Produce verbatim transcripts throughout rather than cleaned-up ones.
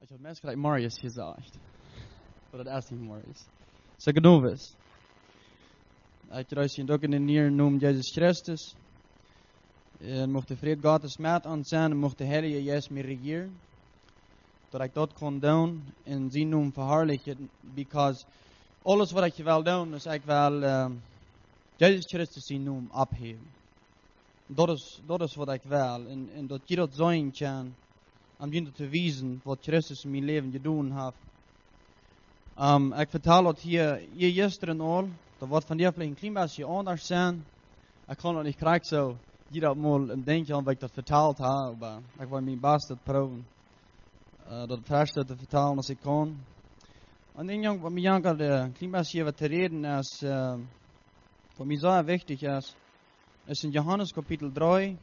Ich hab meist gleich Marius jesajcht. Oba daut es nich Marius. Soo, Genoves. Ekj jreess junt uk en dän nieen Nomen Jesus Christus. Un mucht de Fräd Gottes met ons sennen un mucht de Heilje Jeist mie rejieren, daut ekj daut kaun doonen un sienen Nomen veharlichen, because aules waut ekj well doonen es, ekj well, eh, Jesus Christus sienen Nomen opphäwen. Daut es, daut es waut ekj well. Un, un daut jie daut seenen kjennen, om junt to wiesen waut Christus en mien Läwen jedonen haft. Ehm, ekj vetal daut hia, hia jistren aul, daut woat vondoag veleicht een kjlien bät aundasch sennen. Ekj kaun daut nich krakjt soo jieda Mol em Denkj aun, waut ekj daut vetalt hab, oba ekj well mien Bastet proowen, eh, daut fresch to vetalen aus ekj kaun. Un een Dinkj, waut mie jankad, eh, een kjlien bät äwa to räden es, eh, waut mie sea wichtich es, es en Johanes Kapitel dree,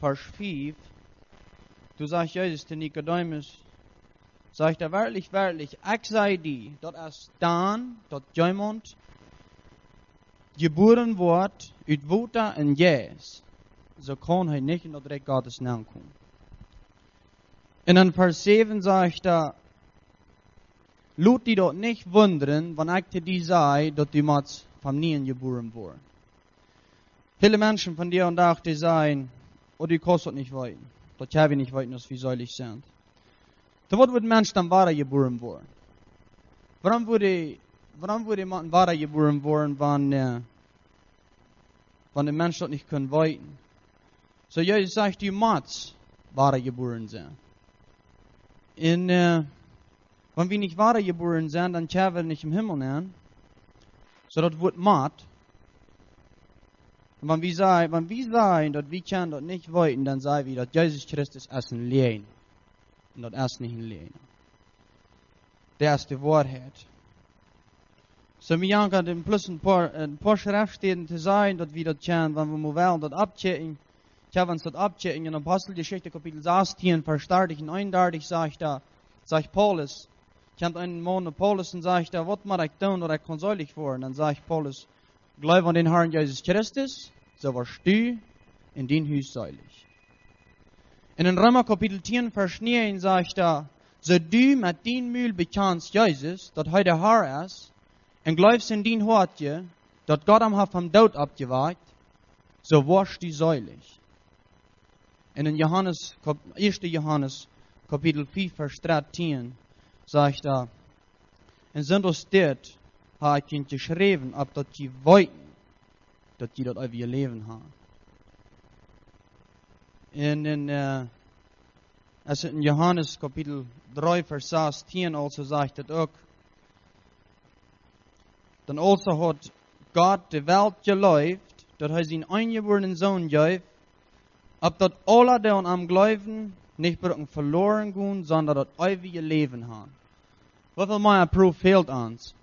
Varsch fief. Doa sajcht Jesus to Nikodemus, sajcht hee: "Werkjlich, werkjlich, ekj saj die, daut es dan, daut jemaunt jebuaren woat ut Wota un Jeist, soo kaun hee nich en daut Rikj Gottes nenkomen." Un en Varsch säwen sajcht hee: "Lot die daut nich wundren, wan ekj to die saj, daut du motst von nieem jebuaren woaren." Väle Menschen vondoag dän Dach, dee sajen: "Oh, du kaust daut nich weeten. Daut kjenn wie nich weeten, aus wie seelich sent." Dan waut wudd een Mensch dan wada jebuaren woaren? Wuarom wudd hee, wuarom wudd hee motten wada jebuaren woaren, wan, eh, wan een Mensch daut nich kunn weeten? Soo, Jesus sajcht, du motst wada jebuaren sennen. Un, eh, wan wie nich wada jebuaren sent, dan kjenn wie nich em Himmel nenn. Soo, daut Wuat mott. Un wan wie sajen, wan wie sajen, daut wie kjennen daut nich weeten, dan saj wie, daut Jesus Christus es een Läajna. Un daut es nich een Läajna. Daut es de Woarheit. Soo, mie jankad en plus een poa, een poa Schreftstäden to sajen, daut wie daut kjennen, wan wie mol wellen daut aufkjikjen, kjenn wie ons daut aufkjikjen. En Aposteljeschicht Kapitel sastieen, Varsch dartich un eenundartich sajcht hee, sajcht Paulus, kjemt een Maun no Paulus un sajcht hee: "Waut mott ekj doonen, daut ekj kaun seelich woaren?" Dan sajcht Paulus: "Jleew aun dän Harn Jesus Christus, soo woascht du un dien Hus seelich." Un en Reema Kapitel tieen, Varsch näajen sajcht hee: "Soo du met dien Mul bekjanst Jesus, daut hee de Har es, un jleefst en dien Hoat, daut Gott am haft vom Doot oppjewakjt, soo woascht du seelich." Un en Johanes, Kap-, ieeschte Johanes, Kapitel fief, Varsch dartieen, sajcht hee: "Un sent aus dit hab ekj junt jeschräwen, opp daut jie weeten, daut jie daut eewje Läwen haben." Un en, eh, aus en Johanes Kapitel dree, Varsch sastieen, aulsoo sajcht et uk: "Dan aulsoo haud Gott de Welt jeleeft, daut hee sienen eenjebuarnen Sän jeef, opp daut aule, dee aun am jleewen, nich brucken veloaren gonen, sonda daut eewje Läwen haben." Woo väl mea Proof fält ons,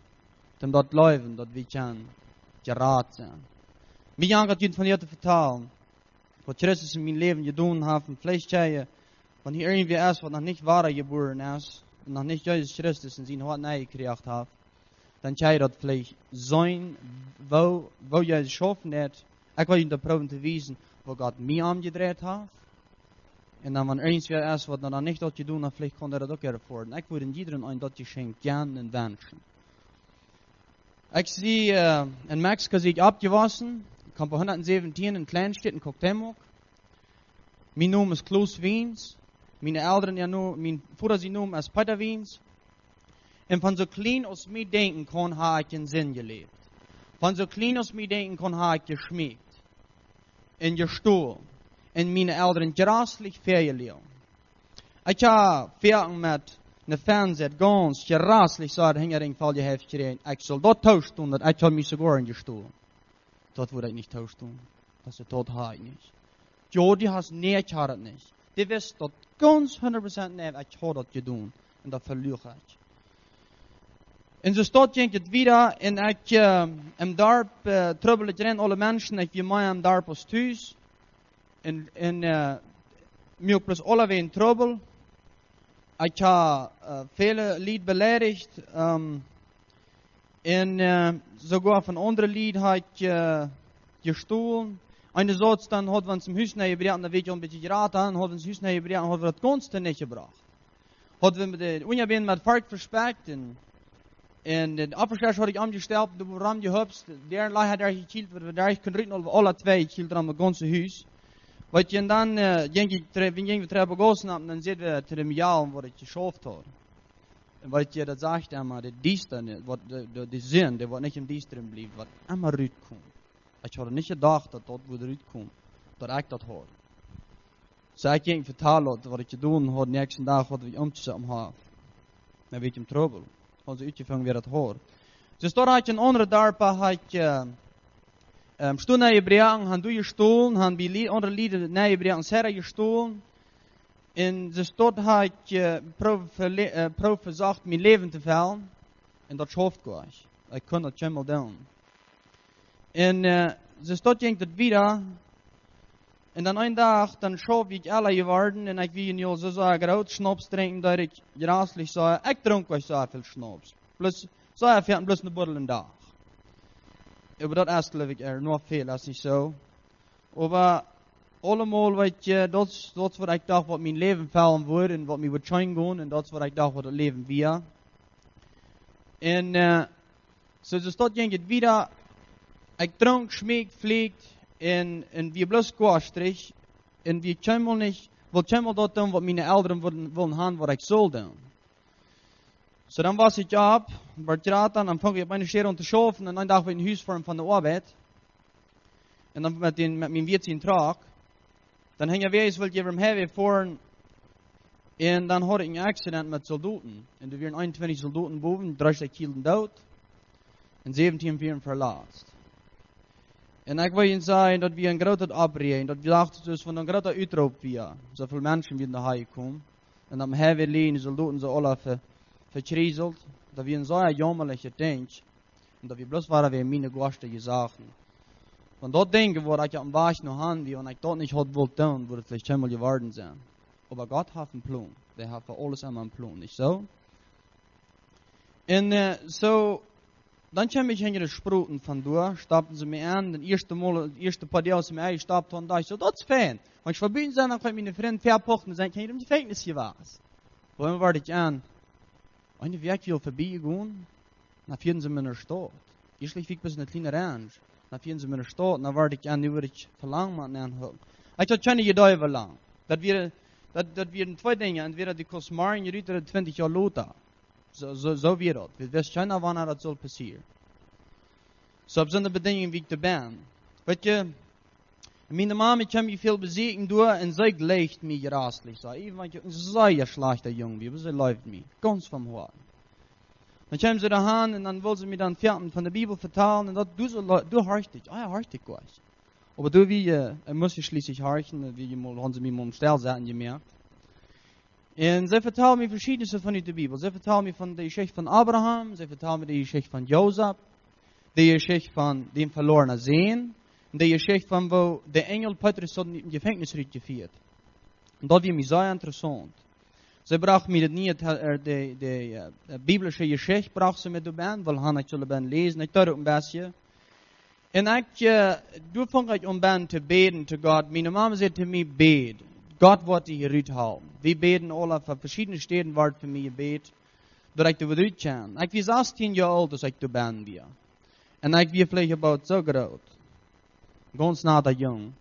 om daut jleewen, daut wie kjennen jerat sennen? Mie jankad junt von hia to vetalen, waut Christus en mien Läwen jedonen haft. Un veleicht kjenn jie, wan hia irjentwäa es, waut noch nich wada jebuaren es, un noch nich Jesus Christus en sien Hoat nenjekjräajen haft, dan kjenn jie daut veleicht seenen, woo, woo Jesus schaufen deit. Ekj well junt daut proowen to wiesen, woo Gott mie aunjedreit haft. Un dan, wan irjentwäa es, waut noch nich daut jedonen haft, veleicht kaun dee daut uk erfoaren. Ekj wudd en jiedrem eenen daut Jeschenkj jennen un wenschen. Ekj sie, eh, en Mexiko sie ekj oppjewossen. Ekj kom von hundatsäwentieen en Kleinstadt en Cuauhtémoc. Mien Nomen es Klaus Wiens. Miene Elren, jo, no, mien Voda sien Nomen es Peter Wiens. Un von soo kjlien aus mie denkjen kaun, hab ekj en Sind jeläft. Von soo kjlien aus mie denkjen kaun, hab ekj jeschmäakt un jestolen un miene Elren jreslich väajeloagen. Ekj hab foaken met ne Fernseht gaunz jreslich soo hinjarieren voll jehäft jekjräajen. Ekj sull daut toostonen, daut ekj hab mie soogoa een jestolen. Daut wudd ekj nich toostonen. Daut es, daut hab ekj nich. Jo, du hast, nä, ekj hab daut nich. Du weetst daut gaunz hundat Prozent, nä, ekj hab daut jedonen. Un daut veluach ekj. Un soo stoakj jinkj et wieda. Un ekj, eh, em Darp, eh, trubbel ekj aule Menschen. Ekj wia mea em Darp aus tus. Un, un, eh, mie uk bloos aulawäajen Trubbel. Ekj hab, eh, väle Lied beleidicht, ehm, un, eh, soogoa von aundre Lied hab ekj, eh, jestolen. Eenen Saz, dan haud wie ons em Hus nenjebroaken, dan wia ekj aul een bät jrata, dan haud wie ons em Hus nenjebroaken, haud wie daut gaunz to nich jebrocht. Haud wie de Unjabeen met Fark vespekjt un, un de Opfaschersch haud ekj aunjestalt, doa rom jehupst, de Däaren lach haud doa jekjielt, wie doa kunnen ruten, aule twee jekjielt rom daut gaunze Hus. Weetst, un dan, äh, jinkj ekj, tre- wie jinkj wie trigj bie Gossen opp, un dan säd wie to däm Jalen, waut ekj jeschauft haud. Un weetst, daut sajcht emma, de Diestanis, waut de, de, de Sind, dee woat nich em Diestren bliewen, woat emma rutkomen. Ekj haud nich jedocht, daut daut wudd rutkomen, daut ekj daut haud. Soo ekj jinkj vetalen, waut ekj jedonen haud, näakjsten Dach, waut ekj omjesaut haud. Dan wia ekj em Trubbel. Haud see utjefungen, wäa daut haud. Soo doa haud ekj en aundre Darpa, haud ekj, äh, ähm, Stool nenjebroaken, haud doa jestolen, haud bie Lie- aundre Lied nenjebroaken, Sera jestolen. Un soo doa haud ekj, äh, Proow vele-, äh, Proow vesocht, mien Läwen to fellen. Un daut schauft goa nich. Ekj kunn daut kjeenmol doonen. Un, äh, soo doa jinkj daut wieda. Un dan een Dach, dan schauf ekj ella jeworden un ekj wia nu aul soo, soo groot, Schnaps drinkjen, daut ekj jraslich soo, ekj drunk uk soo väl Schnaps. Bloos, soo väl, bloos een Buddel een Dach. Oba daut es, jleew ekj, ea noch väl, es nich soo. Oba aulemol, weetst, daut, daut waut ekj docht, waut mien Läwen fellen wudd un waut mie wudd scheen gonen un daut waut ekj docht, waut daut Läwen wia. Un, äh, soo, soo doa jinkj daut wieda. Ekj drunk, schmeekjt, fluakjt un, un wia bloos goa schlajcht. Un wia kjeenmol nich, wull kjeenmol daut doonen, waut miene Elren wudden, wullen haben, waut ekj sull doonen. Soo, dan wia ekj opp, wort jrata, dan funk ekj opp eene Städ aun to schaufen un een Dach wia ekj no Hus jefoaren von de Oabeit. Un dan met dän, met mien Wieet sien Truck. Dan hinjawäajes wull ekj äwa dän Highway foaren. Un dan haud ekj een Accident met Soldoten. Un doa wieren eenuntwintich Soldoten bowen, dree Stekj kjielden doot. Un säwentieen wieren veletzt. Un ekj well junt sajen, daut wia een grootet Oppräajen, daut wia, docht, daut es von een groota Utroop wia. Soo väl Menschen wieren doa hanjekomen. Un opp dän Highway läajen de Soldoten soo aula ve-, vekjrieselt. Daut wia een sea jaumalicha Dinkj. Un daut wia bloos wada wada miene Goasch jesajen. Wan daut Dinkj, waut ekj opp dän Wajch no han wia, wan ekj daut nich haud wult doonen, wudd daut veleicht kjeenmol jeworden sennen. Oba Gott haft een Plon. Dee haft fa aules emma een Plon, nich soo? Un, äh, soo, dan kjeem ekj hinja de Sproten von doa, stapten see mie aun, daut ieeschte Mol, daut ieeschte poa Doag aus see mie aunjestaupt hauden, docht ekj soo, daut es fein. Wan ekj vebie sie, dan kaun ekj miene Frind vepochten un sajen, ekj sie em Jefenkjnis jewast. Wua wort ekj aun? Eene Wäakj wia vebie jegonen, dan fieeden see mie no de Staut. Ieescht wia ekj bloos eene kjliene Ranch. Dan fieeden see mie no de Staut, dan wort ekj aun, nu wudd ekj velangen met aunhoolen. Ekj haud kjeene Iedee, woo lang. Daut wia, daut, daut wieren twee Dinja, entwäda du kjeemst morjen rut ooda twintich Joa lota. Soo, soo, soo wia daut. Wie wisten kjeena, wanea daut sull passieren. Soo opp soone Bedinjungen, woo ekj doa ben. Weetst, miene Mama kjeem mie väl besieekjen doa un see jleicht mie jraslich. Soo, ekj wia een sea schlajchta Jung, wia, oba see leewd mie gaunz von Hoaten. Dan kjeem see doa han un dan wull see mie dan Varzen von de Bibel vetalen un daut, doa soo le-, doa horcht ekj, ah jo, horcht ekj goot. Oba doa wia, äh, ekj must schlieslich horchen, wia mol, hauden see mie mol em Stäl sitten jemoakt. Un see vetald mie veschiednet von de Bibel. See vetald mie von de Jeschicht von Abraham, see vetald mie de Jeschicht von Josef, de Jeschicht von dän velornen Sän, un de Jeschicht von woo de Enjel Petrus ut däm Jefenkjnis rutjefieet. Un daut wia mie sea interessaunt. See brocht mie daut niee, äh, de, de, äh, biblische Jeschicht brocht see mie doa bie, wiels ekj sull bie läsen, ekj deed uk een bät. Un ekj, äh, doa funk ekj aun bie to bäden to Gott. Miene Mama säd to mie: "Bäd. Gott woat die hia rut halen." Wie bäden aule, von veschiedne Städen wort fa mie jebät, daut ekj doa rut kjeem. Ekj wia sastieen Joa oolt, aus ekj doa bie wia. Un ekj wia veleicht about soo groot. Gaunz nata Jung.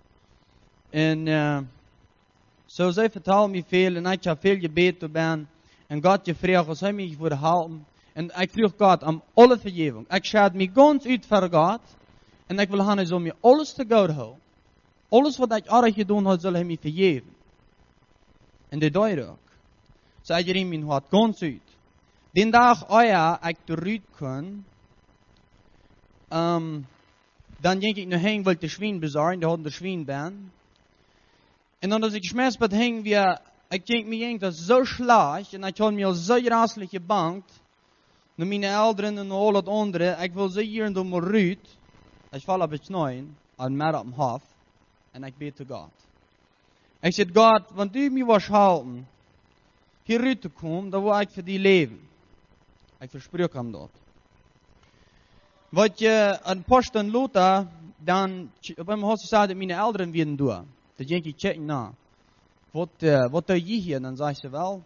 Un, äh, soo, see vetald mie väl un ekj hab väl jebät doa bie. Un Gott jefroacht, aus hee mie wudd halpen. Un ekj fruach Gott om aule Vejäwunk. Ekj schad mie gaunz ut ver Gott. Un ekj wull han, hee sull mie aules to goot hoolen. Aules waut ekj oajch jedonen haud, sull hee mie vejäwen. Un daut deed hee uk. Soo ekj rieem mien Hoat gaunz ut. Dän Dach, ah jo, ekj doa rut kunn, ähm, dan jinkj ekj no Henj, wull ekj de Schwien besorjen, dee hauden de Schwien bie. Un dan, aus ekj jeschmäten wort, Henj, wia, ekj jinkj mie jinkj daut soo schlajcht un ekj haud mie aul soo jraslich jebangt, no miene Elren un no aul daut aundre, ekj wull soo hia un doa mol rut, ekj foll opp de Kjneeen, aun mea opp dän Hoff, un ekj bäd to Gott. Ekj säd: "Gott, wan du mie wurscht halpen, hia rut to komen, dan woa ekj fa die läwen." Ekj vespruak am daut. Weetst, een poa Stund lota, dan, opp eemol haud see jesajcht, daut miene Elren wieren doa. Dan jinkj ekj kjikjen no. "Waut, äh, waut doo jie hia?" Dan säd see: "Well,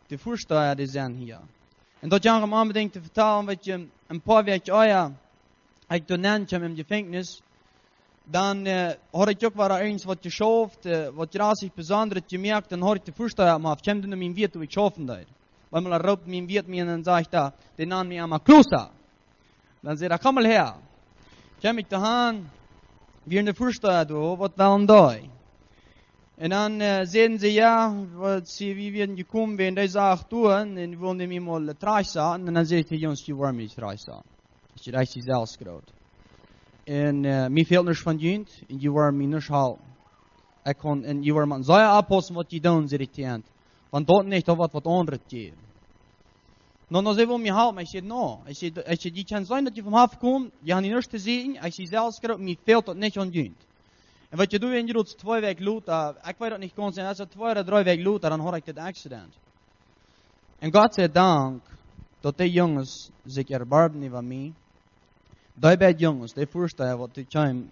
de Väasteha, dee sent hia. Un daut jeit om onbedinjt to vetalen, waut ekj een poa Wäakj ea, ekj doa nenn kjeem em Jefenkjnis, dan, äh, haud ekj uk wada irjent waut jeschauft, äh, waut jrasich besondret jemoakt, dan haud ekj de Väasteha, oba ekj kjeem dan no mien Wirt, wua ekj schaufen deed. Opp eemol roopt mien Wirt mie un dan sajcht hee, dee nand mie emma Klosa. Dan säd hee: "Komm mol häa." Kjeem ekj doahan, wia de Väasteha doa, waut wellen dee? Un dan, äh, säden see, jo, waut see, wie wieren jekomen, wäajen dee Sach doa, un wullen dee mie mol trajchtsaten, un dan säd ekj: "Junges, jie woaren mie nich trajchtsaten. Ekj sie rajcht selfst groot. Un, äh, mie fält nuscht von junt, un jie woaren mie nuscht halpen. Ekj kaun, un jie woaren mie sea oppaussen, waut jie doonen," säd ekj to an. "Wan daut nich, dan woat waut aundret jäwen." "No, no, see wullen mie halpen." Ekj säd: "No." Ekj säd, ekj säd: "Jie kjennen seenen, daut jie vom Hoff komen, jie haben hia nuscht to sieekjen, ekj sie selfst groot, mie fält daut nich aun junt." Un waut jie doonen, jie doonen twee Wäakj lota, ekj weet daut nich gaunz, un aus daut twee ooda dree Wäakj lota, dan haud ekj daut Accident. Un Gott sei Dank, daut dee Junges sikj erbarmden äwa mie. Dee beid Junges, dee Väasteha, waut dee kjeemen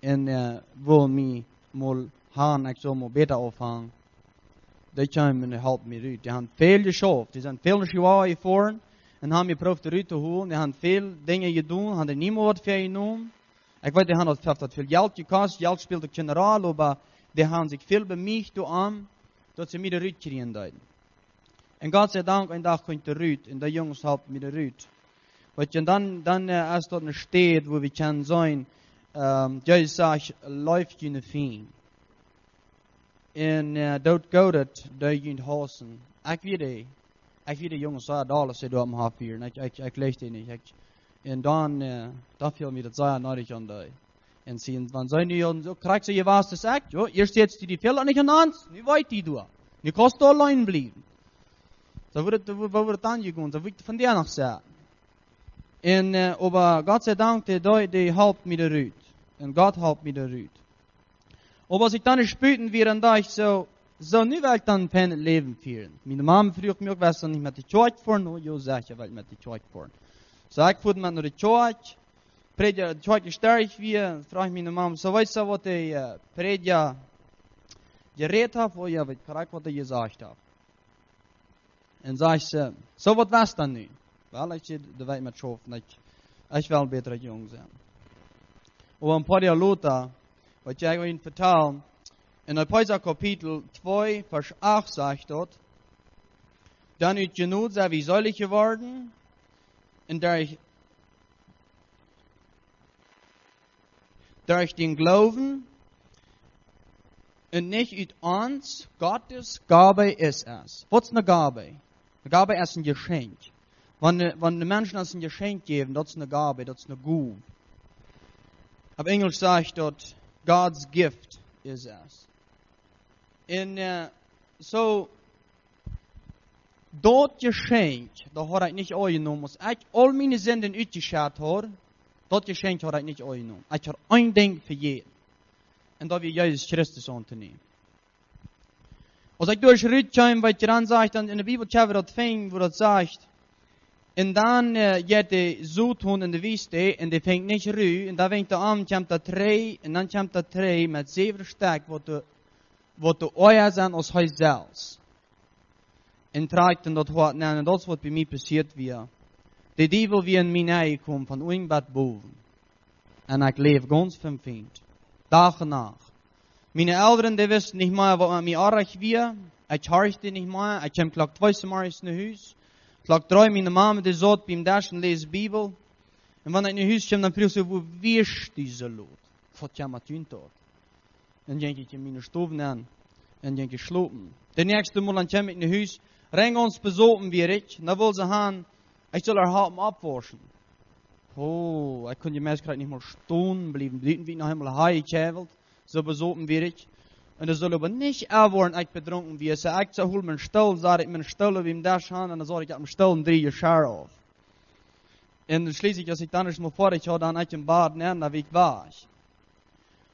un, äh, wullen mie mol han, ekj sull mol bäta aunfangen. Dee kjeemen un halpen mie rut. Dee haben väl jeschauft. Dee sent väl no Chihuahua jefoaren un haben jeprooft rut to holen. Dee haben väl Dinja jedonen, haben dee niemols waut fa jenomen. Ekj weet, dee haben daut, daut väl Jelt jekost. Jelt spält uk kjeene Roll, oba dee haben sikj väl bemieet doaromm, daut see mie rut kjrieen deeden. Un Gott sei Dank, een Dach kunn ekj rut, un dee Junges halpen mie rut. Weet jie, un dan, dan, äh, es daut eene Städ, wua wie kjennen seenen, ähm, Jesus sajcht: "Leeft june Fiend. Un, äh, doot Goodet, dee junt haussen." Ekj wia dee, ekj wia dee Junges, jo, daut es doa opp däm Hoff hia. Un ekj, ekj, ekj leewd dee nich. Ekj, un dan, äh, dan fäld mie daut sea needich aun dee. Un see, wan see nu aul soo krakjt soo jewast es ekj, jo, ieescht säd see: "Dee fält daut nich aun ons, nu weet dee doa. Nu kaust du auleen bliewen." Soo wudd et, woo, woo wudd et dan jegonen? Soo wudd ekj vondoag noch sennen. Un, äh, oba Gott sei Dank, dee, dee, dee halpt mie doa rut. Un Gott halpt mie doa rut. Oba aus ekj dan ieescht buten wia, dan docht ekj soo: "Soo, nu well ekj dan een feinet Läwen fieren." Miene Mame fruach mie uk: "West du nich met de Kjoakj foaren?" "No jo," säd ekj, "well ekj met de Kjoakj foaren." Soo, ekj foa met no de Kjoakj, Prädja, de Kjoakj jestorwen wia, fruach miene Mame: "Soo, weetst du, waut de, äh, Prädja jerät haft?" "Oh jo," säd ekj, "krakjt waut hee jesajcht haft." Un sajcht see: "Soo, waut west du dan nu?" "Well," ekj säd, "doa well ekj met schaufen. Ekj, ekj well een bätra Jung sennen." Oba een poa Doag lota, waut ekj junt vetalen, en Efeesa Kapitel twee, Varsch acht sajcht daut: "Denn ut Jnod sent wie seelich jeworden, un derch, derch dän Gloowen, un nich ut ons, Gottes Gabe ist es." Waut es eene Gabe? Eene Gabe es een Jeschenkj. Wan, wan de Menschen ons een Jeschenkj jäwen, daut es eene Gabe, daut es eene Gow. Opp Enjlisch sajcht daut: "God's gift is us." Un, äh, soo, daut Jeschenkj, daut haud ekj nich aunjenomen. Aus ekj aul miene Sinden utjeschat haud, daut Jeschenkj haud ekj nich aunjenomen. Ekj haud een Dinkj vejäten. Un daut wia Jesus Christus auntonämen. Aus ekj doa rut kjeem, waut hee dan sajcht, dan en de Bibel kjenn wie daut finjen, wua daut sajcht: "Un dan, äh, jeit de Soton en de Wiest, un dee finjt nich Ru, un dan wenkjt hee om, kjemt hee trigj, un dan kjemt hee trigj met säwen Stekj, waut de, waut de oaja sent aus hee selfst. Un trakjt en daut Hoat nenn." Un daut es waut bie mie passieet wia. De Diewel wia en mie nenjekomen von unjen bat bowen. Un ekj läwd gaunz vemfeent. Dach un Nacht. Miene Elren, dee wisten nich mea, waut met mie oajch wia. Ekj horcht nich mea. Ekj kjeem Klock twee zemorjes no Hus. Klock dree, miene Mame, dee saut biem Desch un läs Bibel. Un wan ekj no Hus kjeem, dan fruach see: "Woo wieescht du soo lot? Waut kjeem met junt daut?" Un jinkj ekj en miene Stow nenn un jinkj ekj schlopen. De näakjste Mol dan kjeem ekj no Hus, rein gaunz besopen wia ekj, dan wull see han, ekj sull äa halpen oppwauschen. Oh, ekj kunn je meist krakjt nich mol stonen bliewen, bliewen wia ekj noch eemol hia jekjäwelt, soo besopen wia ekj. Un daut sull oba nich aun woaren, ekj bedrunken wia. Soo ekj soo, hol mien Stool, sad ekj mien Stool biem Desch han, un dan sad ekj opp dän Stool un dreid de Schar auf. Un schlieslich, aus ekj dan ieescht mol foadich haud, dan ekj em Bad nenn, dan wia ekj wajch.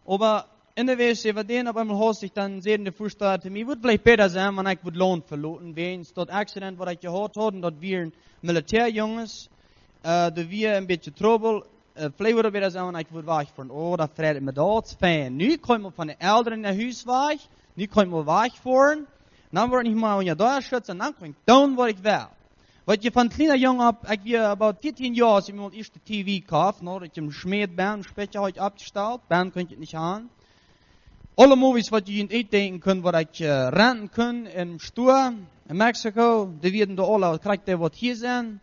Oba ennjewäajes, äwa dän, opp eemol haud ekj dan, säden de Väasteha to mie, wudd veleicht bäta sennen, wan ekj wudd Launt veloten, wäajens daut Accident, waut ekj jehaut haud, un daut wieren Militäajunges, äh, doa wia een bät Trubbel, äh, veleicht wudd daut bäta sennen, wan ekj wudd wajchfoaren. Oh, daut freid mie, daut es fein. Nu kaun ekj mol von de Elren no Hus wajch, nu kaun ekj mol wajchfoaren, Dan woa ekj nich mea unja doa schitzen, dan kaun ekj doonen waut ekj well. Waut ekj von kjliena Jung opp, ekj wia about vieetieen Joa, aus ekj mien ieeschtet T V koft, no, daut ekj em Schmäd ben, Spikja haud oppjestalt, ben kunn ekj nich han. Aule Movies waut jie junt utdenkjen kunnen, waut ekj, äh, renten kunn em Stua en Mexiko, dee wieren doa aule, krakjt dee waut hia sent.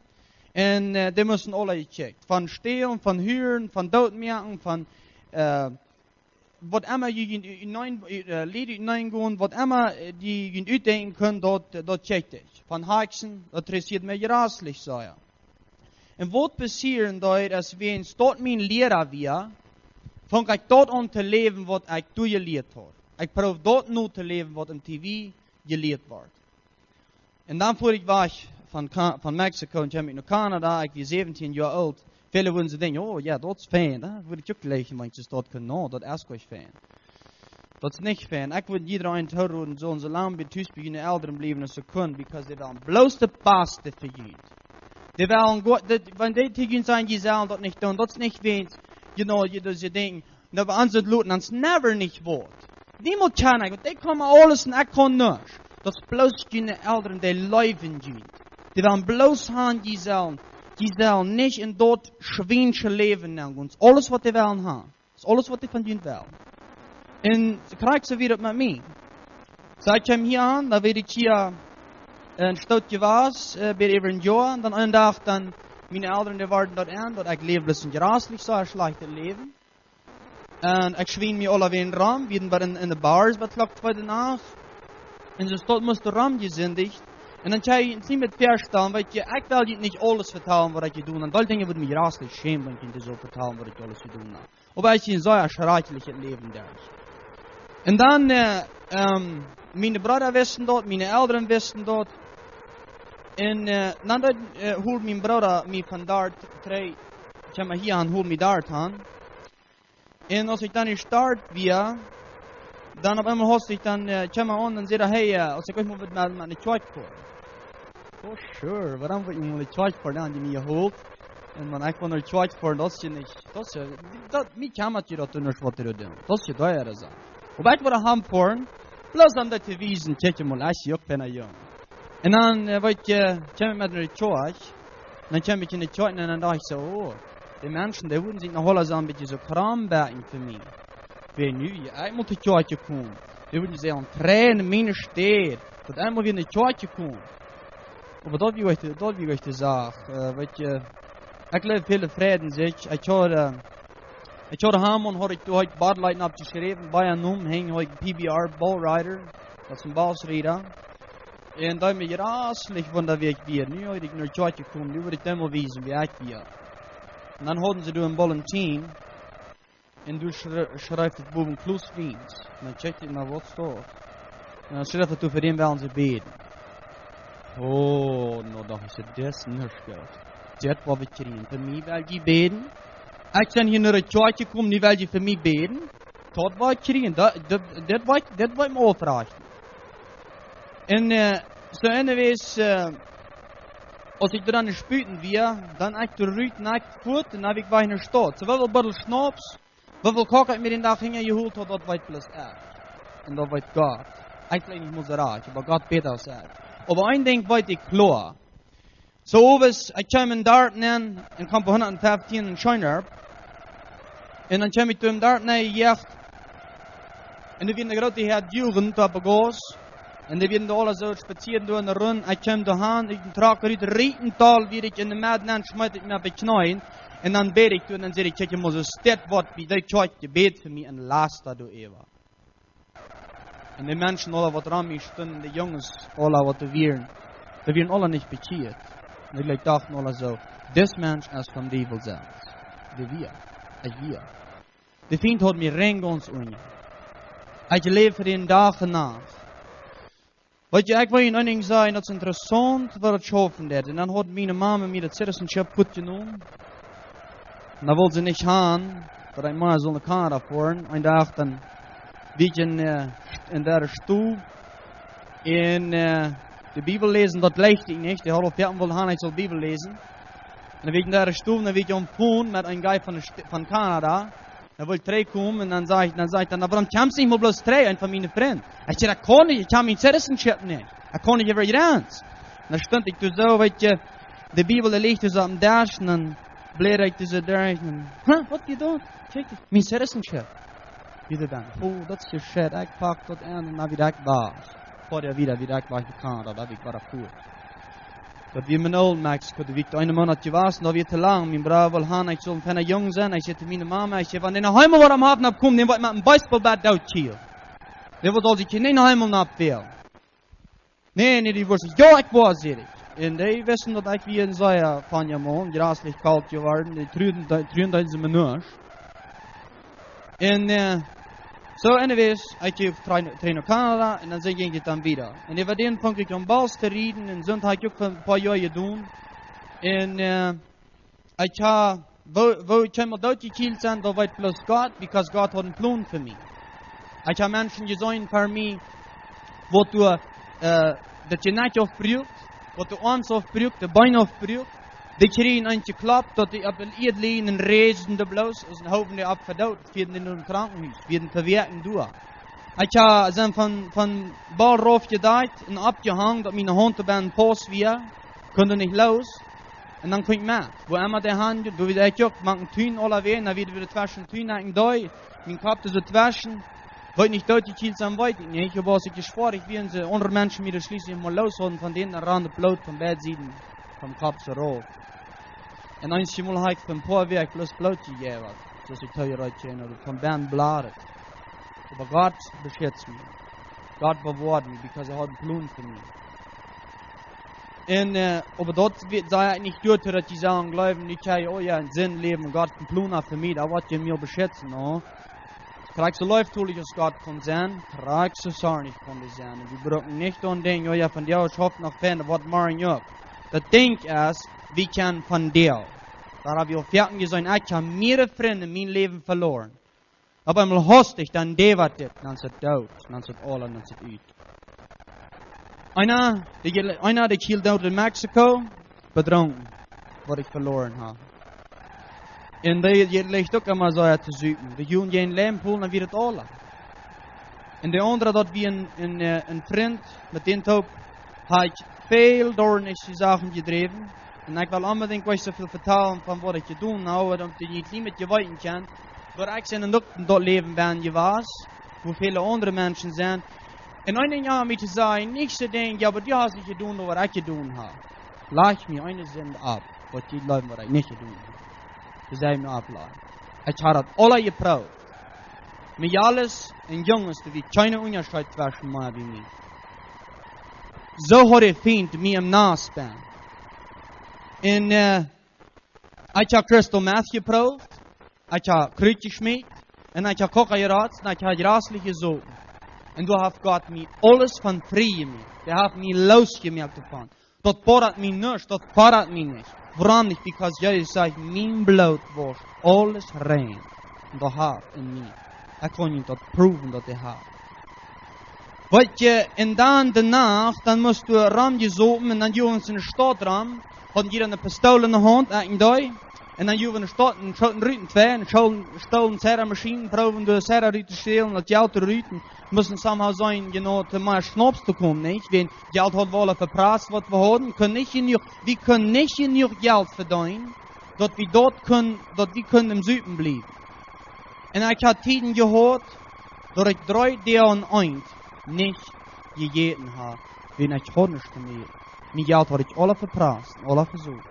Un, äh, dee musten aule jecheckt. Von stälen, von huren, von dootmoaken, von, äh, waut emma jie junt u-, utenaunda, äh, Lied utenaunda gonen, waut emma, äh, jie junt utdenkjen kunnen, daut, äh, daut checkt ekj. Von Hakjsen, daut interessieet mie jreslich sea. Un waut passieren deed, es wan daut mien Liera wia, funk ekj daut aun to läwen, waut ekj doa jelieet haud. Ekj proowd daut no to läwen, waut em T V jelieet wort. Un dan fua ekj wajch von Ka-, von Mexiko un kjeem ekj no Kanada. Ekj wia säwentieen Joa oolt. Väle wudden soo denkjen: "Oh jo, daut es fein. Daut wudd ekj uk jlikjen, wan ekj daut kunn." No, daut es goanich fein. Daut es nich fein. Ekj wudd jieda eenen toroden, soo, soo lang bie tus bie june Elren bliewen aus see kunnen, because dee wellen bloos daut Baste fa junt. Dee wellen go-, daut, wan dee to junt sajen, jie sellen daut nich doonen, daut es nich wäajens, you know, jie, daut see denkjen, no, bie ons daut loten ons never nich woat. Niemaunt kjenn ekj, want dee komen aules un ekj kaun nuscht. Daut es bloos june Elren, dee leewen junt. Dee wellen bloos han, jie sellen, jie sellen nich en daut schwiensche Läwen nenn gonen. Aules waut dee wellen han. Daut es aules waut dee von junt wellen. Un krakjt soo wia daut met mie. Soo, ekj kjeem hia aun, dan wia ekj hia een Stoot jewast, äh, bie äwa een Joa. Un dan eenen Dach, dan, miene Elren, dee worden daut en, daut ekj läw bloos een jreslich, sea schlajchtet Läwen. Un ekj schwien mie aulawäajen rom, wie wieren bie en, en de Bars bie Klock twee de Nacht. Un soo daut must romjesindicht. Un dan kjenn jie junt nich mea väastalen, weetst, ekj well junt nich aules vetalen waut ekj jedonen hab. Aul Dinja, wua ekj mie jreslich schäm, wan ekj junt soo vetalen waut ekj aules jedonen hab. Oba ekj sie een sea schrakjlichet Läwen derch. Un dan, äh, ähm, miene Breeda wisten daut, miene Elren wisten daut. Un, äh, dan, äh, hold mien Brooda mie von doa trigj, kjeem hia aun, hold mie doa aun. Un aus ekj dan jestart wia, dan opp eemol haud ekj dan, äh, kjeem hee aun un säd: "Hey, äh, aus ekj uk mol wudd met, met no de Kjoakj foaren." Oh, sure, wuarom wudd ekj mol no de Kjoakj foaren? Dan haud hee mie jeholpen. Un wan ekj wull no de Kjoakj foaren, daut es je nich, daut es je, daut, mie kjemmat je daut nich, waut hee doa deit. Daut es je doa, soo. Oba ekj wull han foaren, bloos om daut to wiesen, kjikj mol, ekj sie uk feina Jung. Un dan, äh, weetst, kjeem ekj met no de Kjoakj. Dan kjeem ekj en de Kjoakj un dan docht ekj soo: "Oh, dee Menschen, dee wudden sikj noch aula soo een bät soo krom bäakjen fa mie. Wan nu ekj mol no de Kjoakj komen, dee wudden sikj aun freien, miene Städ, daut ekj mol wada no de Kjoakj kom." Oba daut wia ekj, daut wia ekj de Sach, äh, weetst, ekj jleew, väle freiden sikj. Ekj haud, äh, ekj haud Hamon, haud ekj, haud ekj Bud Light oppjeschräwen, bie een Nomen, haud ekj P B R, Bull Rider, daut es een Busrieda. Un daut mie jreslich wunda, wua ekj wia. Nu haud ekj no de Kjoakj jekomen, nu wull ekj dee mol wiesen, wua ekj wia. Un dan hauden see doa een Bulletin, un doa schrie-, schreef et bowen Klaus Wiens. Un dan check ekj mol, waut doa steit. Un dan schreef et doa, fa dän wellen see bäden. Oh, nu docht ekj, dit es nuscht goot. Dit woa wie kjrieen. Fa mie well jie bäden. Ekj sie hia no de Kjoakj jekomen, nu well jie fa mie bäden. Daut woa ekj kjrieen. Daut, dit, dit woa ekj, dit woa ekj mie aufrachten. Un, äh, soo anyways, äh, aus ekj doa dan enne Sputen wia, dan ekj doa rut, un ekj foat, un dan wia ekj wajch no de Staut. Soo, woo väl Buddel Schnaps, woo väl Koka ekj mie dän Dach hinjajeholt haud, daut weet bloos ekj. Un daut weet Gott. Ekj weet nich mol soo rajcht, oba Gott bäta aus ekj. Oba een Dinkj weet ekj kloa. Soo owes, ekj kjeem en Dart nenn, en Kamp hundatfeftieen en Scheenarp. Un dan kjeem ekj doa en Dart nenn jejoacht. Un doa wia eene groote Häad Jugend opp de Gauss. Un dee wieren doa aula soo spazieren doa en de Rund. Ekj kjeem doa han, ekj trok rut, rieten tol, wia ekj en de Medd, dan schmeet ekj mie opp de Kjneeen. Un dan bäd ekj doa, un dan säd ekj: "Kjikj, ekj mott soo stell woaren, bie dee Kjoakj, bäd fa mie un lasta doa äwa." Un dee Menschen aula, waut rom mie stunden, dee Junges aula, waut doa wieren, dee wieren aula nich bekjieet. Un ekj docht aula soo: "Dis Mensch es vom Diewel selfst." Dee wia, ekj wia. De Fient haud mie rein gaunz unja. Ekj läw fa dän Dach un Nacht. Weetst, ekj well junt een Dinkj sajen, daut es interessaunt, waut daut schaufen deit. Un dan haud miene Mame mie daut Citizenship fuat jenomen. Un dan wull see nich han, daut ekj mea sull no Kanada foaren. Een Dach dan wia ekj en, äh, en de Stow. Un, äh, de Bibel läsen, daut leew ekj nich. Dee haud aul foaken wullt han, ekj sull Bibel läsen. Un dan wia ekj en de Stow, dan wia ekj aum phone met een guy von de St-, von Kanada. Dan wull ekj trigj komen un dan säd ekj, dan säd ekj dan: "Na, wuarom kjemst du nich mol bloos trigj, een von miene Frind?" Ekj säd: "Ekj kaun nich, ekj hab mien citizenship nich. Ekj kaun nich äwa de Jrenz." Dan stunt ekj doa soo, weetst du, de Bibel, dee lecht doa soo oppem Desch un dan bläd ekj dise derch un: "Huh, waut hee doa? Kjikj, mien citizenship." Wada dan: "Oh, daut es je shit, ekj pak daut aun un dan wada ekj wajch." Foa ekj wada, wada ekj wajch no Kanada, daut wia ekj wada fuat. Daut wia mien Old Mexico, daut wia ekj eenen Moonat jewast, daut wia too lang. Mien Brooda wull han, ekj sull een feina Jung sennen. Ekj säd to miene Mama, ekj säd: "Wan dee noch eemol wada oppem Hoff nopp kjemt, dän woa ekj met een Baseballbat doot kjielen." Dee wull sikj nich noch eemol nopp wälen. "Nä, nä, dee wurscht nich." "Jo, ekj woa," säd ekj. Un dee wisten, daut ekj wia een sea feina Maun, jreslich kolt jeworden. Dee truden, dee truden, dee sent mie nuscht. Un, äh, so, anyways, ekj kjeem trigj, trigj no Kanada un dan sent, jinkj et dan wada. Un äwa dän funk ekj aun Baules to räden un soo haud ekj uk fa een poa Joa jedonen. Un, äh, ekj hab, woo, woo ekj emol doot jekjielt sie, daut weet bloos Gott, because Gott haud een Plon fa mie. Ekj hab Menschen jeseenen ver mie, waut doa, äh, daut Jnekj aufbruaken, waut de Oarms aufbruaken, de Been aufbruaken, dee kjrieejen eent jekloppt, daut dee opp de Ieed läajen un räden dee bloos, aus een Hoof, dee opp vedooten, wieren dee no een Krankenhus, wieren vewoaken doa. Ekj hab, sie von, von Baul rauf jedeit un oppjehongen, daut miene Haunt doa bie een Pauss wia, kunn nich loos. Un dan kunn ekj met. Wua emma dee han, doa wia ekj uk, mank een Tun aulawäajen, dan wia wada tweschen Tun, ekj doa, mien Kopp doa soo tweschen. Weet nich, doot ekj hia soo, weet ekj nich, oba aus ekj jeschwoaren, ekj wia, un see, aundre Menschen mie doa schlieslich mol loos hauden von dän, dan rand daut Bloot von beid Sieden vom Kopp soo rauf. Un eenjemol hab ekj fa een poa Wäakj bloos Bloot jejäft, soo aus ekj too jereet haud, ooda von bennen bloodet. Oba Gott beschützt mie. Gott bewoat mie, because hee haud een Plon fa mie. Un, äh, oba daut wia, säd ekj nich doatoo, daut jie sellen jleewen, nich, jo, oh jo, enn Sind läwen, un Gott een Plon haft fa mie, daut woat je mie beschützen, no? Krakjt soo leeftolich aus Gott kaun sennen, krakjt soo zornich kaun hee sennen. Un wie brucken nich aun denkjen, oh jo, vondoag es noch fein, waut morjen uk. Daut Dinkj es, wie kjennen vondoag. Doa hab wie aul foaken jeseenen, ekj hab mea Frind enn mien Läwen veloaren. Opp eemol hast du dan dee waut dit, dan es et doot, dan es et aul, dan es et ut. Eena, dee, eena, dee kjielt doot enn Mexiko, bedrunken, waut ekj veloaren hab. Un dee, dee lajcht uk emma soo to supen. Dee jun je een Läwen pullen, dan wia et aul. Un de aundre, daut wia een, een, äh, een Frint, met dän toop hab ekj väl doa nich dee Sachen jedräwen. Un ekj well onbedinjt nich soo väl vetalen von waut ekj jedonen hab, daut jie een kjlien bät weeten kjennen, woo ekj sie uk enn daut Läwen ben jewast, woo väle aundre Menschen sent. Un een Dinkj aun mie to sajen, nich to denkjen, jo, oba du hast nich jedonen, waut ekj jedonen hab. Laj mie eene Sind opp, waut jie jleewen, waut ekj nich jedonen hab. Dee säd mie oplajen. Ekj hab daut aula jeprooft. Met Jales un Junges, doa wia kjeen Unjascheet tweschen mie un mie. Soo haud de Fient mie em Nast benn. Un, äh, ekj hab crystal meth jeprooft, ekj hab Krutt jeschmakjt, un ekj hab Koka jerotzt, un ekj hab jreslich jesopen. Un doa haft Gott mie aules von frie jemoakt. Hee haft mie loosjemoakt doavon. Daut bodat mie nuscht, daut bodat mie nich. Wuarom nich? Because Jesus sajcht, mien Bloot woascht aules rein. Un daut haft enn mie. Ekj kaun junt daut proowen, daut hee haft. Weetst du, un dan de Nacht, dan must du romjesopen, un dan jewens enne Staut rom, hauden dee eene Pistool enne Haunt, ekj un dee. Un dan jewens enne Staut, un schoten rut enn twee, un schoten, stolen Zigarett Maschinen, proowen de Zigarett rut to stälen, daut Jelt rut, un musten somehow seenen, you know, to mea Schnaps to komen, nich? Wan Jelt haud wie aul veprast, waut wie hauden, kunnen nich jenuach, wie kunnen nich jenuach Jelt vedeenen, daut wie doa kunnen, daut wie kunnen em Supen bliewen. Un ekj hab Tieden jehaut, daut ekj dree Doag aun eent nich jejäten hab, wan ekj haud nuscht to äten. Mien Jelt haud ekj aula veprast, aula vesolt.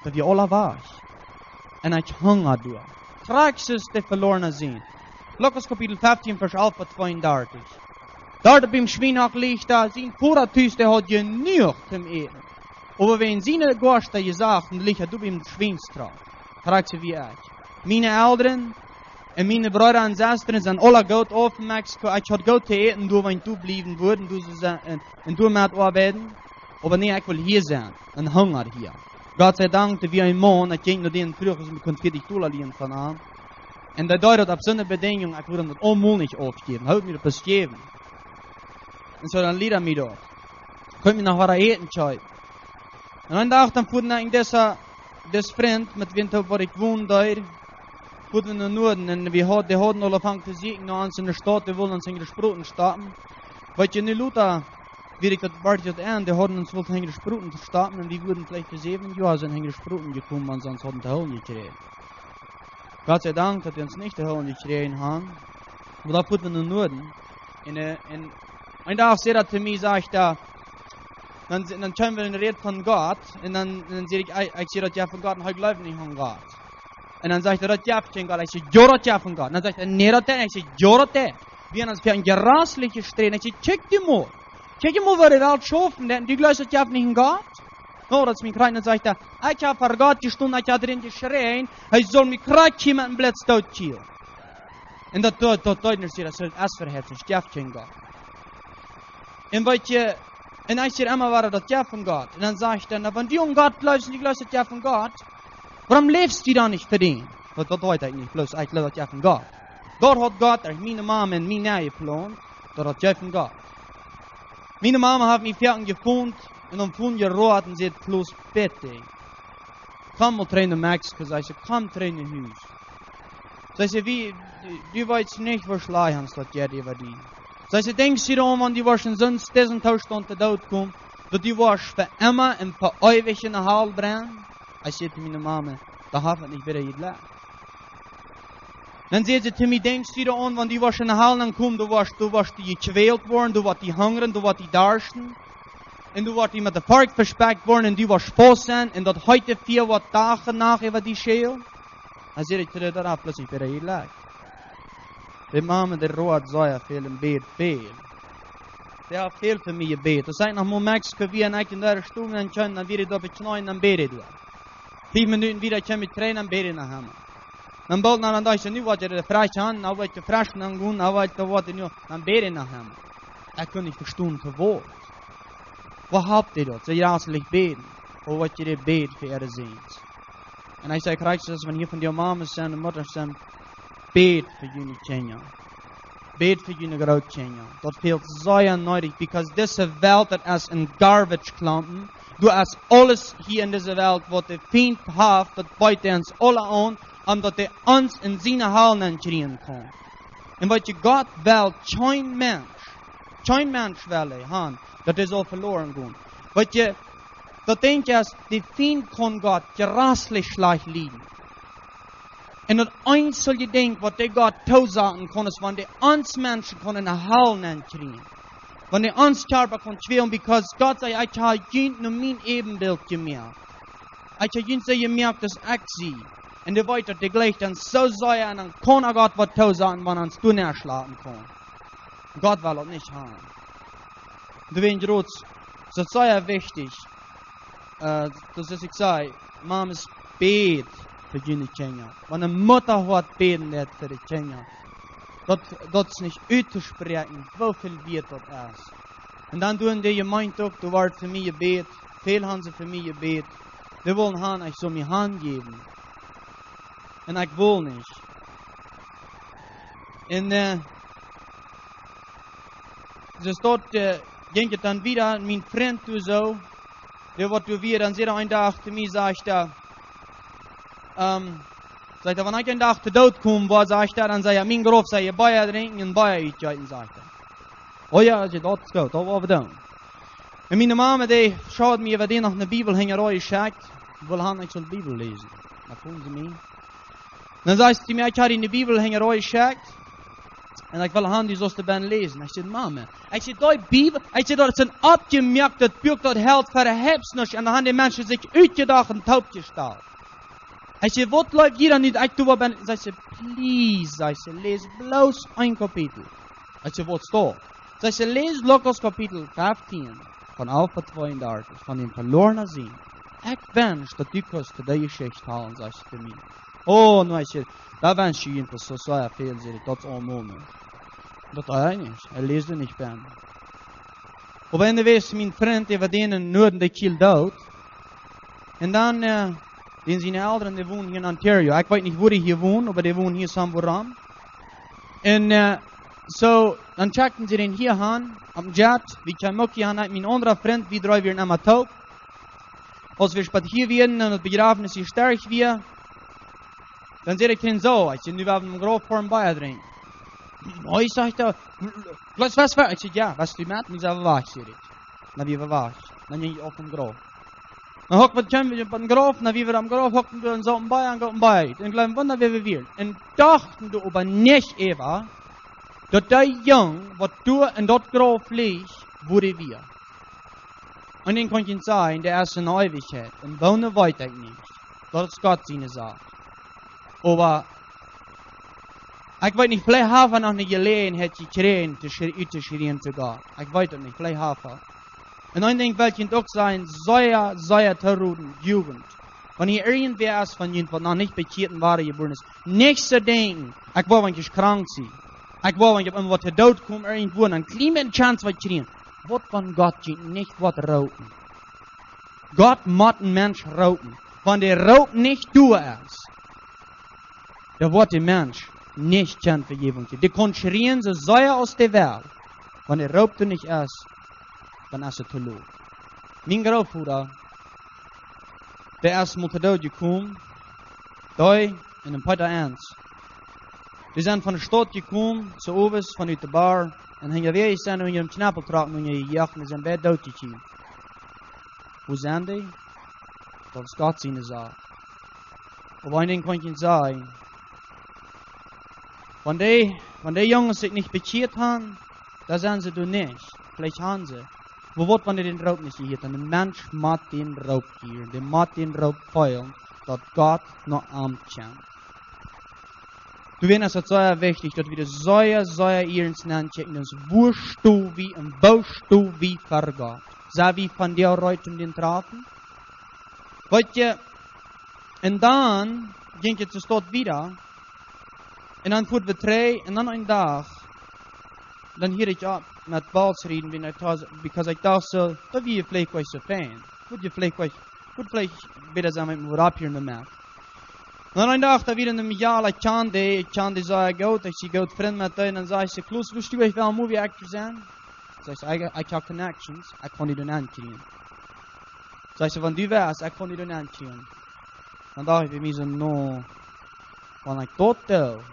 Daut wia aula wajch. Un ekj hungad doa. Krakjt soo aus de velorne Sän. Lukas Kapitel feftieen, Varsch alf bat tweeundartich. Doa biem Schwienhock lajcht sien Voda tus, dee haud jenuach toom äten. Oba wan siene Goasten jesajcht, un lajcht doa biem Schwienstrauch. Krakjt soo aus ekj. Miene Elren un miene Breeda un Sestren sent aula goot auf enn Mexiko. Ekj haud goot to äten, doa wan ekj doa bliewen wudd, un doa soo sennen, un, un doa met oabeiden. Oba nä, ekj well hia sennen, un hungad hia. Gott sie Dank, doa wia een Maun, ekj jinkj no dän, fruach, aus ekj mie kunn fieetich Dolla lienen von am. Un dee deed daut opp soone Bedinjunk, ekj wudd am daut aulmol nich aufjäwen. Hee haud mie daut best jejäft. Un soo dan lieed hee mie daut. Kunn mie noch waut äten kjeepen. Un een Dach dan fuaren ekj un dise, dis Frint, met wäm toop waut ekj wonen deed, Wudden no Nuaden, un wie haud-, dee hauden aul aunjefongen to sieekjen no ons enne Staut, dee wullen ons hinjare Sproten stoppen. Weet jie, nu lota, wia ekj daut, wort ekj daut en, dee hauden ons wullt hinjare Sproten stoppen, un wie wudden veleicht fa säwen Joa sent hinjare Sproten jekomen, wan see ons hauden to hoolen jekjräajen. Gott sei Dank, daut dee ons nich to hoolen jekjräajen hauden. Oba doa fuat wie no Nuaden. Un, äh, un een Dach säd hee to mie, sajcht hee, dan, dan kjeem wie en Räd von Gott, un dan, dan säd ekj, ekj, ekj säd, daut jeft von Gott, un hee jleeft nich aun Gott. Un dan sajcht hee, daut jeft kjeen Gott. Ekj säd, jo, daut jeft von Gott. Un dan sajcht hee, nä, daut nich. Ekj säd, jo, daut jeft. Wie haben ons fa een jrasliche Striet. Ekj säd, kjikj die mol. Kjikj die mol, woo de Welt schaufen deit, un du jleefst, daut jeft nich een Gott? No, daut es mie krakjt, dan sajcht hee, ekj hab ver Gott jestonen, ekj hab doarenn jeschräajen, hee saul mie krakjt hia met een Blitz doot kjrieen. Un daut, daut, daut deed nich, daut es, es veheftich, jeft kjeen Gott. Un weet jie, un ekj säd emma wada, daut jeft von Gott. Un dan sajcht hee, na, wan du aun Gott jleefst un du jleefst, daut jeft von Gott, wuarom läfst du dan nich fa dän? Daut, daut weet ekj nich, bloos ekj jleew, daut jeft von Gott. Doa haud Gott, ekj, miene Mame un mie nenjeplaunt, daut daut jeft von Gott. Miene Mame haft mie foaken jefont un aum Fon jeroat un säd, Klaus, bitte, komm mol trigj no Mexiko, sajcht see, komm trigj no Hus. Sajcht see, wie, du, du weetst nich, woo schlajcht ons daut jeit äwa die. Sajcht see, denkjst du doaraun, wan du woascht en soon, disen Toostaunt to Doot komen, daut du woascht fa emma un fa eewich enne Hal brennen? Ekj säd to miene Mame, daut haft nich wada jejlekjt. Dan säd see to mie, denkjst du doaraun, wan du woascht enne Hal aunkomen, du woascht, du woascht jekjwält woaren, du woascht die hungren, du woascht die darschten, un du woascht die met de Fork vespekjt woaren, un du woascht faust sennen, un daut heete Fia woat Dach un Nacht äwa die schälen? Dan säd ekj to dee, daut haft bloos nich wada jejlekjt. De Mame, dee roat sea väl un bäd väl. Dee haft väl fa mie jebät. Aus ekj noch mol en Mexiko wia un ekj en dee Stunj aunjekomen, dan wia ekj doa opp de Kjneeen, dan bäd ekj doa. Fief Minuten wieda kjeem ekj trigj, dan bäd ekj noch emma. Dan boolt no, dan docht ekj, nu woat hee de Froag aun, nu woat hee de Froag aungonen, nu woat hee, nu, dan bäd ekj noch emma. Ekj kunn nich vestonen, fa waut. Woo haft hee daut? See jraslich bäden. Woo woat jie bäden fa äare Säns? Un ekj saj, krakjt soo aus wan hia von dee Mames sent un Muttasch sent, bät fa june Kjinja. Bät fa june Grootkjinja. Daut fält sea needich, because dise Welt, daut es een Garbage-Klompen. Doa es aules hia en dise Welt, waut de Fient haft, daut beit ons aula aun, om daut hee ons en siene Hal nenkjrieen kaun. Un weet jie, Gott well kjeen Mensch, kjeen Mensch well hee han, daut hee saul veloaren gonen. Weet jie, daut Dinkj es, de Fient kaun Gott jraslich schlajcht lieden. Un daut eensje Dinkj, waut dee Gott toosaten kaun, es, wan dee ons Menschen kaun enne Hal nenkjrieen. Wan dee ons Kjarpa kaun kjwälen, because Gott sajcht, ekj hab junt no mien Äbenbilt jemoakt. Ekj hab junt soo jemoakt aus ekj sie. Un dee weet, daut dee jlikj dan soo sea, un dan kaun hee Gott waut toosaten, wan hee ons doa nenschlapen kaun. Gott well daut nich han. Doawäajen, Jroots, es daut sea wichtich, äh, daut es, ekj saj, Mames, bät fa june Kjinja. Wan eene Mutta woat bäden, deit fa de Kjinja. Daut, daut es nich uttospräakjen, woo väl wieet daut es. Un dan doonen dee Jemeent uk, doa woat fa mie jebät, väl han see fa mie jebät. Dee wullen han, ekj saul mie hanjäwen. Un ekj wull nich. Un, äh, soo daut, äh, jinkj et dan wieda, mien Frint doa soo, dee waut doa wia, dan säd hee een Dach to mie, sajcht hee, ähm, sajcht hee, wan ekj een Dach to Doot kom, woo, sajcht hee, dan saj ekj, mien Grof, saj ekj, Bia drinkjen un Bia eeten, sajcht hee. Oh jo, ekj saj, daut es goot, daut woa wie doonen. Un miene Mame, dee haud mie, waut dee noch eene Bibel hinjaraun jeschekjt, wull han, ekj sull Bibel läsen. Dan kaum see mie. Dan sajcht see mie, ekj hab die eene Bibel hinjaraun jeschekjt. Un ekj wull han, du saust doa bennen läsen. Ekj saj, Mame, ekj saj, dee Bibel, ekj saj, daut es een aufjemoaktet Buak, daut helt fa de Helft nuscht. Un dan han de Menschen sikj utjedocht un toopjestalt. Ekj saj, waut läft hia dan nich? Ekj doo waut bennen. Sajcht see, please, sajcht see, läs bloos een Kapitel. Ekj saj, waut steit? Sajcht see, läs Lukas Kapitel feftieen, von alf bat tweeundartich, von dän veloarnen Sän. Ekj wensch, daut du kaust dee Jeschicht hoolen, sajcht see to mie. Oh, nu, ekj saj, daut wensch ekj junt soo sea väl, saj ekj, daut es aulmol nich. Daut hee nich, hee läst nich bennen. Oba enne Wäakj, mien Frint, dee wia en Nuaden, dee kjrieech doot. Un dan, äh, dän siene Elren, dee wonen hia en Ontario. Ekj weet nich, wua dee hia wonen, oba dee wonen hia somewhere rom. Un, äh, soo, dan schekjten see dän hia han, opp een Jet, wie kjeemen uk hia han, ekj, mien aundra Frint, wie dree wieren emma toop. Aus wie späa hia wieren, un daut Bejrafnis hia stoakj wia, Dan säd ekj to am: "Soo, ekj sie nu bie däm Grauf fa een Bia drinkjen." "Mooi," sajcht hee, "bloos waut fa?" Ekj säd: "Jo, waut du met mie selfst wajchst," säd ekj. Dan wia wie wajch. Dan jinkj ekj opp dän Grauf. Dan hukjt wie ons biem Grauf, dan wia wie aum Grauf, hukjten wie ons opp een Bia un gooten Bia. Un jleewen wie, dan wia wie wada. Un dochten doa oba nich äwa, daut dee Jung, waut doa en daut Grauf licht, wua dee wia. Un dän kunn ekj sajen, dee es en Eewichkjeit. Un wua, weet ekj nich. Daut es Gott siene Sach. Oba ekj weet nich, veleicht haft hee noch ne Jeläajenheit jekjräajen to schrie-, uttoschrieen to Gott. Ekj weet daut nich, veleicht haft hee. Un een Dinkj well ekj junt uk sajen, sea, sea to roden, Jugend. Wan hia irjentwäa es von junt, waut noch nich bekjieet un wadajebuaren es, nich soo denkjen: "Ekj woa, wan ekj krank sie. Ekj woa, wan ekj opp eemol waut to doot kom, irjentwua, dan kjlien bät Chance waut kjrieen." Waut, wan Gott junt nich woat roopen? Gott mott een Mensch roopen. Wan de Roop nich doa es, dan woat de Mensch nich kjennen Vejäwunk kjrieen. Dee kaun schrieen soo sea aus dee well. Wan de Roop doa nich es, dan es et to lot. Mien Grootvoda, dee es mol to Doot jekomen, dee un een Peeta Enns. Dee sent von de Staut jekomen, soo owes von ut de Bar, un hinjawäajes sent see unja een Kjnepeltrakj unjajejoacht un sent beid doot jekjeemt. Wua sent dee? Daut es Gott siene Sach. Oba een Dinkj kaun ekj junt sajen: Wan dee, wan dee Junges sikj nich bekjieet han, dan sent see doa nich. Veleicht han see. Oba waut, wan dee dän Roop nich jehieet han? Een Mensch mott dän Roop hieren. Dee mott dän Roop feelen, daut Gott no am kjemt. Doawäajen es et sea wichtich, daut wie doa sea, sea iernst nenkjikjen, daut es: Wua sto wie un woo sto wie ver Gott? Sent wie vondoag reed om dän to träfen? Weet jie, un dan jinkj et soo staut wieda. Un dan fuaren wie trigj, un dan een Dach, dan hieed ekj opp met Baules rieden, wan ekj, because ekj docht soo, daut wia veleicht nich soo fein. Wudd je veleicht, wudd veleicht bäta sennen, wan ekj mie opphieren doamet. Un dan een Dach, doa wia een Mejal, ekj kjan dee, ekj kjan dee sea goot, ekj sie goot Frind met dee, un dan sajcht see: "Klaus, wurscht du uk wel movie actor sennen?" Sajcht see: "Ekj, ekj hab connections, ekj kaun die dan aunkjrieen." Sajcht see: "Wan du west, ekj kaun die dan aunkjrieen." Dan docht ekj bie mie soo: "No, wan ekj daut doo,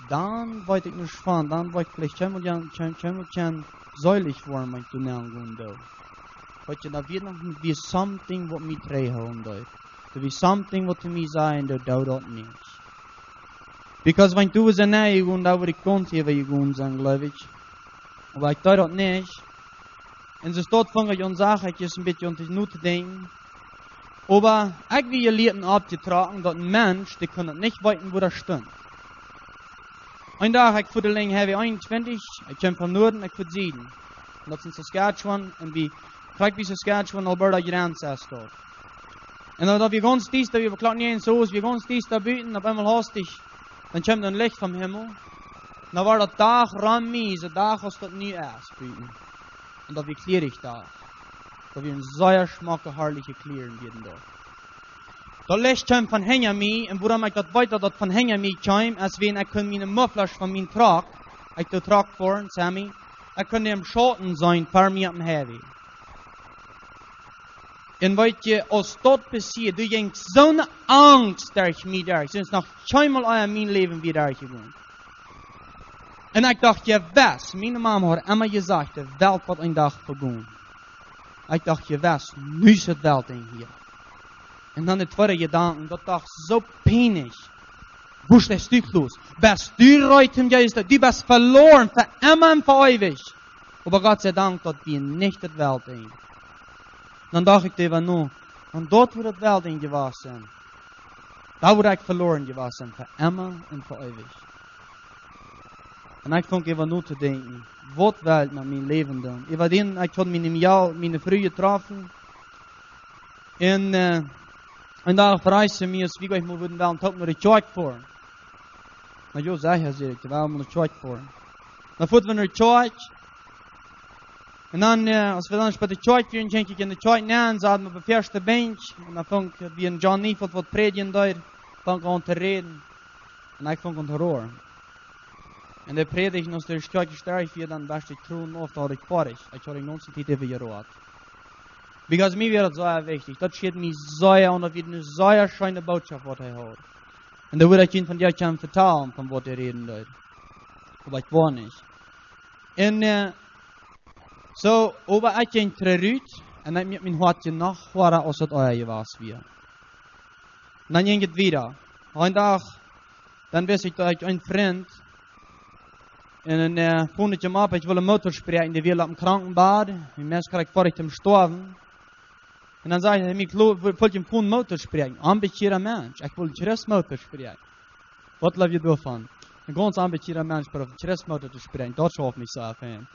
dan weet ekj nich von, dan weet ekj veleicht kjeenmol, kjeen-, kjeenmol kjennen seelich woaren, wan ekj doa nenn gonen doo." Weet jie, daut wia noch, wia something waut mie trigjhoolen deed. Daut wia something waut to mie säd: "Doo, doo daut nich." Because wan ekj doa wia nenn jegonen, dan wudd ekj gaunz äwa jegonen sennen, jleew ekj. Oba ekj deed daut nich. Un soo staut funk ekj aun, sach ekj, een bät aun to notodenkjen. Oba ekj wia jelieet un oppjetrocken, daut een Mensch, dee kunn daut nich weeten, wua hee stunt. Een Dach, ekj fua de Lijn Highway eenuntwintich, ekj kjeem von Nuaden, ekj fua Sieden. Un daut es en Saskatchewan, un bie, krakjt bie Saskatchewan, Alberta Jrenz es daut. Un dan, daut wia gaunz diesta, wia Klock näajen soo, wia gaunz diesta buten, opp eemol haustich, dan kjeem een Licht vom Himmel. Dan wort daut Dach rom mie, soo Dach aus daut nu es buten. Un daut wia kjlierich Dach. Daut wieren sea schmocke, harliche Kjlieren wieren doa. Daut Licht kjeem von hinja mie, un wuarom ekj daut weet, daut daut von hinja mie kjeem, es wiels ekj kunn miene Mufflasch von mien Truck, ekj doo Truck foaren, Semi, ekj kunn dee em Schauten seenen ver mie oppem Highway. Un weet jie, aus daut passieed, doa jinkj soone Angst derch mie derch, soo aus noch kjeenmol ea en mien Läwen wia derchjegonen. Un ekj docht jewess, miene Mama haud emma jesajcht, de Welt woat een Dach vegonen. Ekj docht jewess, nu es daut Weltenj hia. Un dan de tweede Jedanken, daut docht soo pienlich: Wua steit du, Klaus? Best du reed, Jesus? Du best veloaren, fa emma un fa eewich. Oba Gott sie Dank, daut wia nich daut Weltenj. Dan docht ekj doaräwa no, wan daut wia daut Weltenj jewast sennen, dan wudd ekj veloaren jewast sennen, fa emma un fa eewich. Un ekj funk äwa notodenkjen, waut well ekj met mien Läwen doonen? Äwa dän, ekj haud miene Mejal, miene Fru jetroffen. Un, äh, een Dach fruach see mie, aus wie nich mol wudden wellen toop no de Kjoakj foaren. Na jo, säd ekj, säd ekj, wie wellen no de Kjoakj foaren. Dan fuaren wie no de Kjoakj. Un dan, äh, aus wie dan bie de Kjoakj wieren, jinkj ekj en de Kjoakj nenn, saut mie opp de ieeschte Benkj. Un dan funk, wia een John Neufeld waut prädjen deed, funk aun to räden. Un ekj funk aun to roaren. Un dee prädicht, aus de Kjoakj jestoakjt wia, dan wist ekj Tronen auf, dan haud ekj foadich. Ekj haud de gaunze Tiet äwa jeroat. Because mie wia daut sea wichtich. Daut schieed mie sea aun, daut wia eene sea scheene Botschaft, waut hee haud. Un doa wudd ekj junt von dee kjennen vetalen, von waut hee räden deed. Oba ekj woa nich. Un, äh, soo, oba ekj jinkj trigj rut un ekj muak mien Hoat noch hoada aus daut ea jewast wia. Un dan jinkj et wieda. Een Dach, dan wist ekj daut ekj een Frint, un dan, äh, phoned ekj am opp, ekj wull am Moot toospräakjen, dee wia opp een Krankenbad, dee Mensch kjrieech foadich toom stoawen. Un dan säd hee mie, klo-, wull ekj am phone Moot toospräakjen. Onbekjieeda Mensch, ekj wull Christ Moot toospräakjen. Waut jleew jie doavon? Een gaunz onbekjieeda Mensch, oba Christ Moot toospräakjen, daut schauft nich soo fein.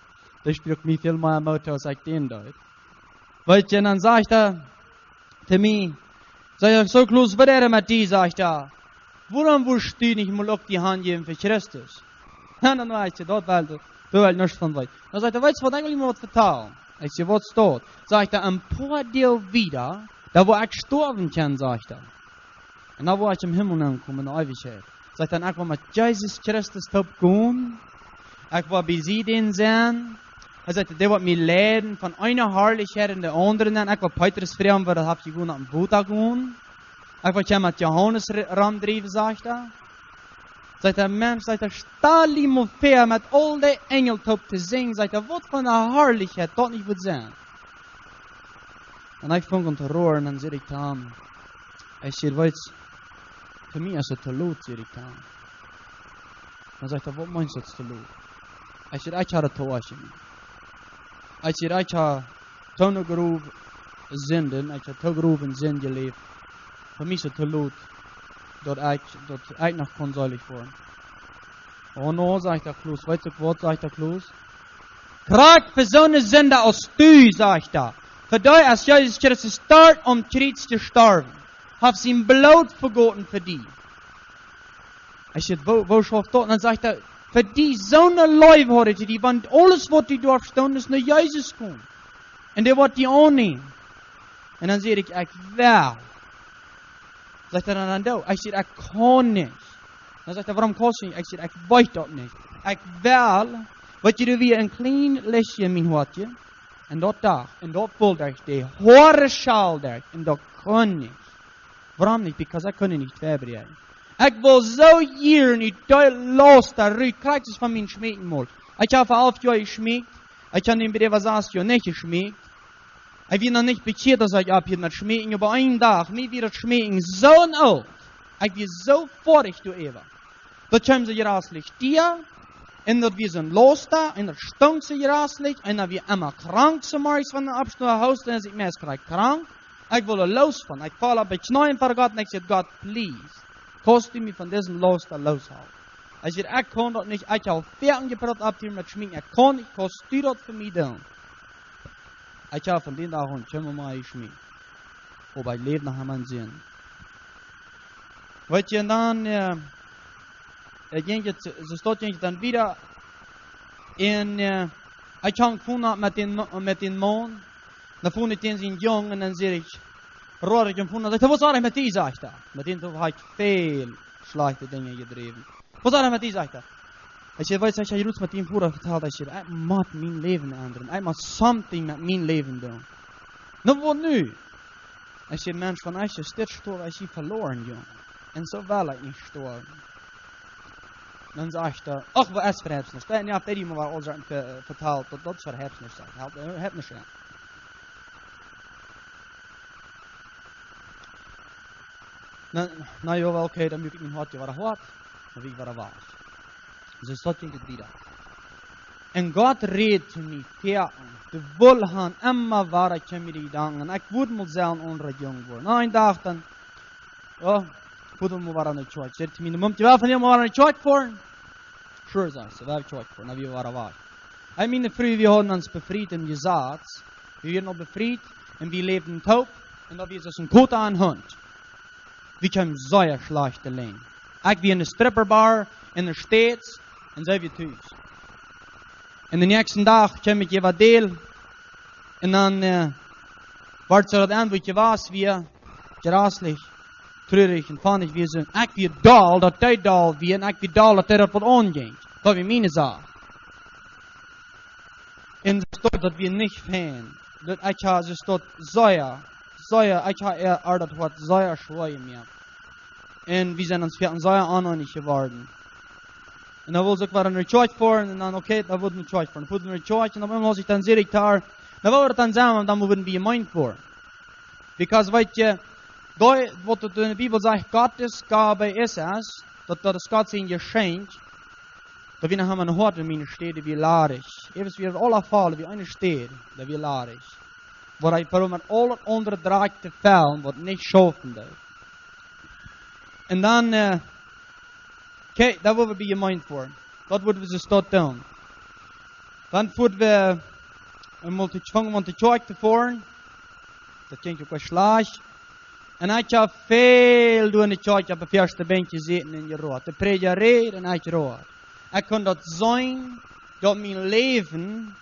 Dee spräakj mie väl mea Moot too aus ekj dän deed. Weetst, un dan sajcht hee to mie, sajcht hee: "Soo, Klaus, waut es met die?" sajcht hee. "Wuarom wurscht du nich mol uk die Haunt jäwen fa Christus?" Un dan wia ekj, daut well, doa well ekj nuscht von weeten. Dan sajcht hee: "Weetst waut, ekj well die mol waut vetalen." Ekj saj: "Waut es daut?" Sajcht hee: "Een poa Doag wieda, doa woa ekj stoawen kjennen," sajcht hee. "Un dan woa ekj em Himmel nenkomen, enne Eewichkjeit." Sajcht hee: "Ekj woa met Jesus Christus toop gonen. Ekj woa bie sied dän sennen." Hee sajcht: "Dee woat mie leiden von eene Harlichkjeit enne aundre." Un ekj woa Petrus froagen, woo daut haft jegonen, opp em Wota gonen. Ekj woa kjennen met Johanes re-, romdriewen, sajcht hee. Sajcht hee: "Mensch," sajcht hee, "stal die mol väa, met aul dee Enjel toop to sinjen," sajcht hee, "waut fa eene Harlichkjeit daut nich woat sennen." Un ekj funk aun to roaren un säd ekj to am, ekj saj: "Weetst, fa mie es et too lot," säd ekj to am. Dan sajcht hee: "Waut meenst du, daut es too lot?" Ekj saj: "Ekj hab et too oajch." Ekj saj: "Ekj hab too eene grove Sind, ekj hab too grove Sind jeläft. Fa mie es et too lot, daut ekj, daut ekj noch kaun seelich woaren." "Oh no," sajcht hee, "Klaus, weetst du waut," sajcht hee, "Klaus, krakjt fa soone Sinda aus du," sajcht hee, "fa dee es Jesus Christus doa aum Kjriez jestorwen, haft sien Bloot vegoten fa die." Ekj saj: "Woo, woo schauft daut?" Un dan sajcht hee: "Fa dee soone Leew haud hee to die, wan aules waut du doafst doonen es no Jesus komen. Un dee woat die aunnämen." Un dan saj ekj: "Ekj well." Sajcht hee dan: "Dan doo." Ekj saj: "Ekj kaun nich." Dan sajcht hee: "Wuarom kaust du nich?" Ekj saj: "Ekj weet daut nich. Ekj well, weetst du, doa wia een kjlien Lichtje en mien Hoat. Un daut docht, un daut wull derch de hoade Schal derch, un daut kunn nich." "Wuarom nich?" "Because ekj kunn nich twei bräakjen. Ekj wull soo jieren ut dee Laust doa rut, krakjt aus von mien Schmeekjen mol. Ekj hab fa alf Joa jeschmeekjt. Ekj hab nu bie de sas Joa nich jeschmeekjt. Ekj wia noch nich bekjieet, aus ekj opphilt met schmeekjen, oba een Dach, mie wia daut Schmeekjen soo oolt. Ekj wia soo foadich doaräwa. Daut kjeem soo jreslich dia, un daut wia soon Laust, un daut stunk soo jreslich, un daut wia emma krank, soo morjes, wan hee oppstunt, hoosten, un ekj meist krakjt krank. Ekj wull doa loos von. Ekj foll opp de Kjneeen ver Gott un ekj saj: Gott, please, kaust du mie von dise Laust looshalpen?" Ekj saj: "Ekj kaun daut nich, ekj hab väl jeprooft opptohieren met schmeekjen, ekj kaun nich, kaust du daut fa mie doonen?" Ekj hab von dän Dach aun kjeenmol mea jeschmeekjt. Oba ekj läw noch emma en Sind. Weetst du, un dan, äh, ekj jinkj et, soo stoakj jinkj et dan wieda. Un, äh, ekj hunk von opp met dän Ma-, met dän Maun. Dan funk ekj dän sien Jung un dan saj ekj, road ekj am von, dan sajcht hee: "Waut es met die?" sajcht hee. Met dän hab ekj väl schlajchte Dinja jedräwen. "Waut es met die?" sajcht hee. Ekj saj: "Weetst du, ekj hab jrod met dän Voda vetalt," ekj saj, "ekj mott mien Läwen endren. Ekj mott something met mien Läwen doonen." "Na, waut nu?" Ekj saj: "Mensch, wan ekj hia stoaw, ekj sie veloaren, Jung. Un soo well ekj nich stoawen." Dan sajcht hee: "Ach, waut es, vehebs nuscht." Ekj weet nich auf dee die mol waut aul ve-, vetalt, daut, daut es, vehebs nuscht, sajcht hee. Hab, äh, hab nuscht, jo. Na, na jo, well, okay, dan muak ekj mien Hoat wada hoat. Dan wia ekj wada wajch. Soo stoakj jinkj et wieda. Un Gott räd to mie, jo, de Wol han emma wada kjeem mie de Jedanken. Un ekj wudd mol sellen aundra Jung woaren. Na, een Dach dan, jo, ekj wudd mol wada no de Kjoakj. Säd to miene Mom: "Jie wellen von mie mol wada no de Kjoakj foaren?" "Sure," sajcht see, "wie woaren no de Kjoakj foaren." Dan wia wie wada wajch. Ekj un miene Fru, wie hauden ons befriet em Jesaz. Wie wieren aul befriet un wie läwden toop. Un daut wia soo aus een Kotta un Hunt. Wie kjeemen sea schlajcht aun. Ekj wia en de Stripperbar en de States un see wia tus. Un dän näakjsten Dach kjeem ekj äwa Deel un dan, äh, wort soo daut Enj, woo ekj wia, wia jreslich trurich un funny wia see. Ekj wia doll, daut dee doll wia, un ekj wia doll, daut dee daut waut aunjinkj. Daut wia miene Sach. Un soo stoakj, daut wia nich fein. Daut ekj hab, soo stoakj, sea, sea, ekj hab äa, äa daut Hoat sea schwoa jemoakt. Un wie sent ons foaken sea oneenich jeworden. Un dan wull ekj uk wada no de Kjoakj foaren un dan, okay, dan wull ekj no de Kjoakj foaren. Dan foa ekj no de Kjoakj un opp eemol, aus ekj dan säd, ekj doa, dan wull daut dan sennen, dan mott wie jemeent woaren. Because, weet jie, doa, waut et enne Bibel sajcht, Gottes Gabe ist es, daut, daut es Gott sien Jeschenkj, daut wie noch emma een Hoat en miene Städ, dee wia ladich. Äwent wia daut aula voll, wia eene Städ, dee wia ladich. Wua ekj proowd met aul daut aundre Drakj to fellen, waut nich schaufen deed. Un dan, äh, okay, dan wudd wie bie jemeent woaren. Daut wudd wie soo staut doonen. Dan wudd wie, äh, mol to fungen, wan de Kjoakj to foaren. Daut jinkj uk waut schlajcht. Un ekj hab väl doa enne Kjoakj opp de ieeschte Benkj jesäten un jeroat. De Prädja räd un ekj road. Ekj kunn daut seenen, daut mien Läwen,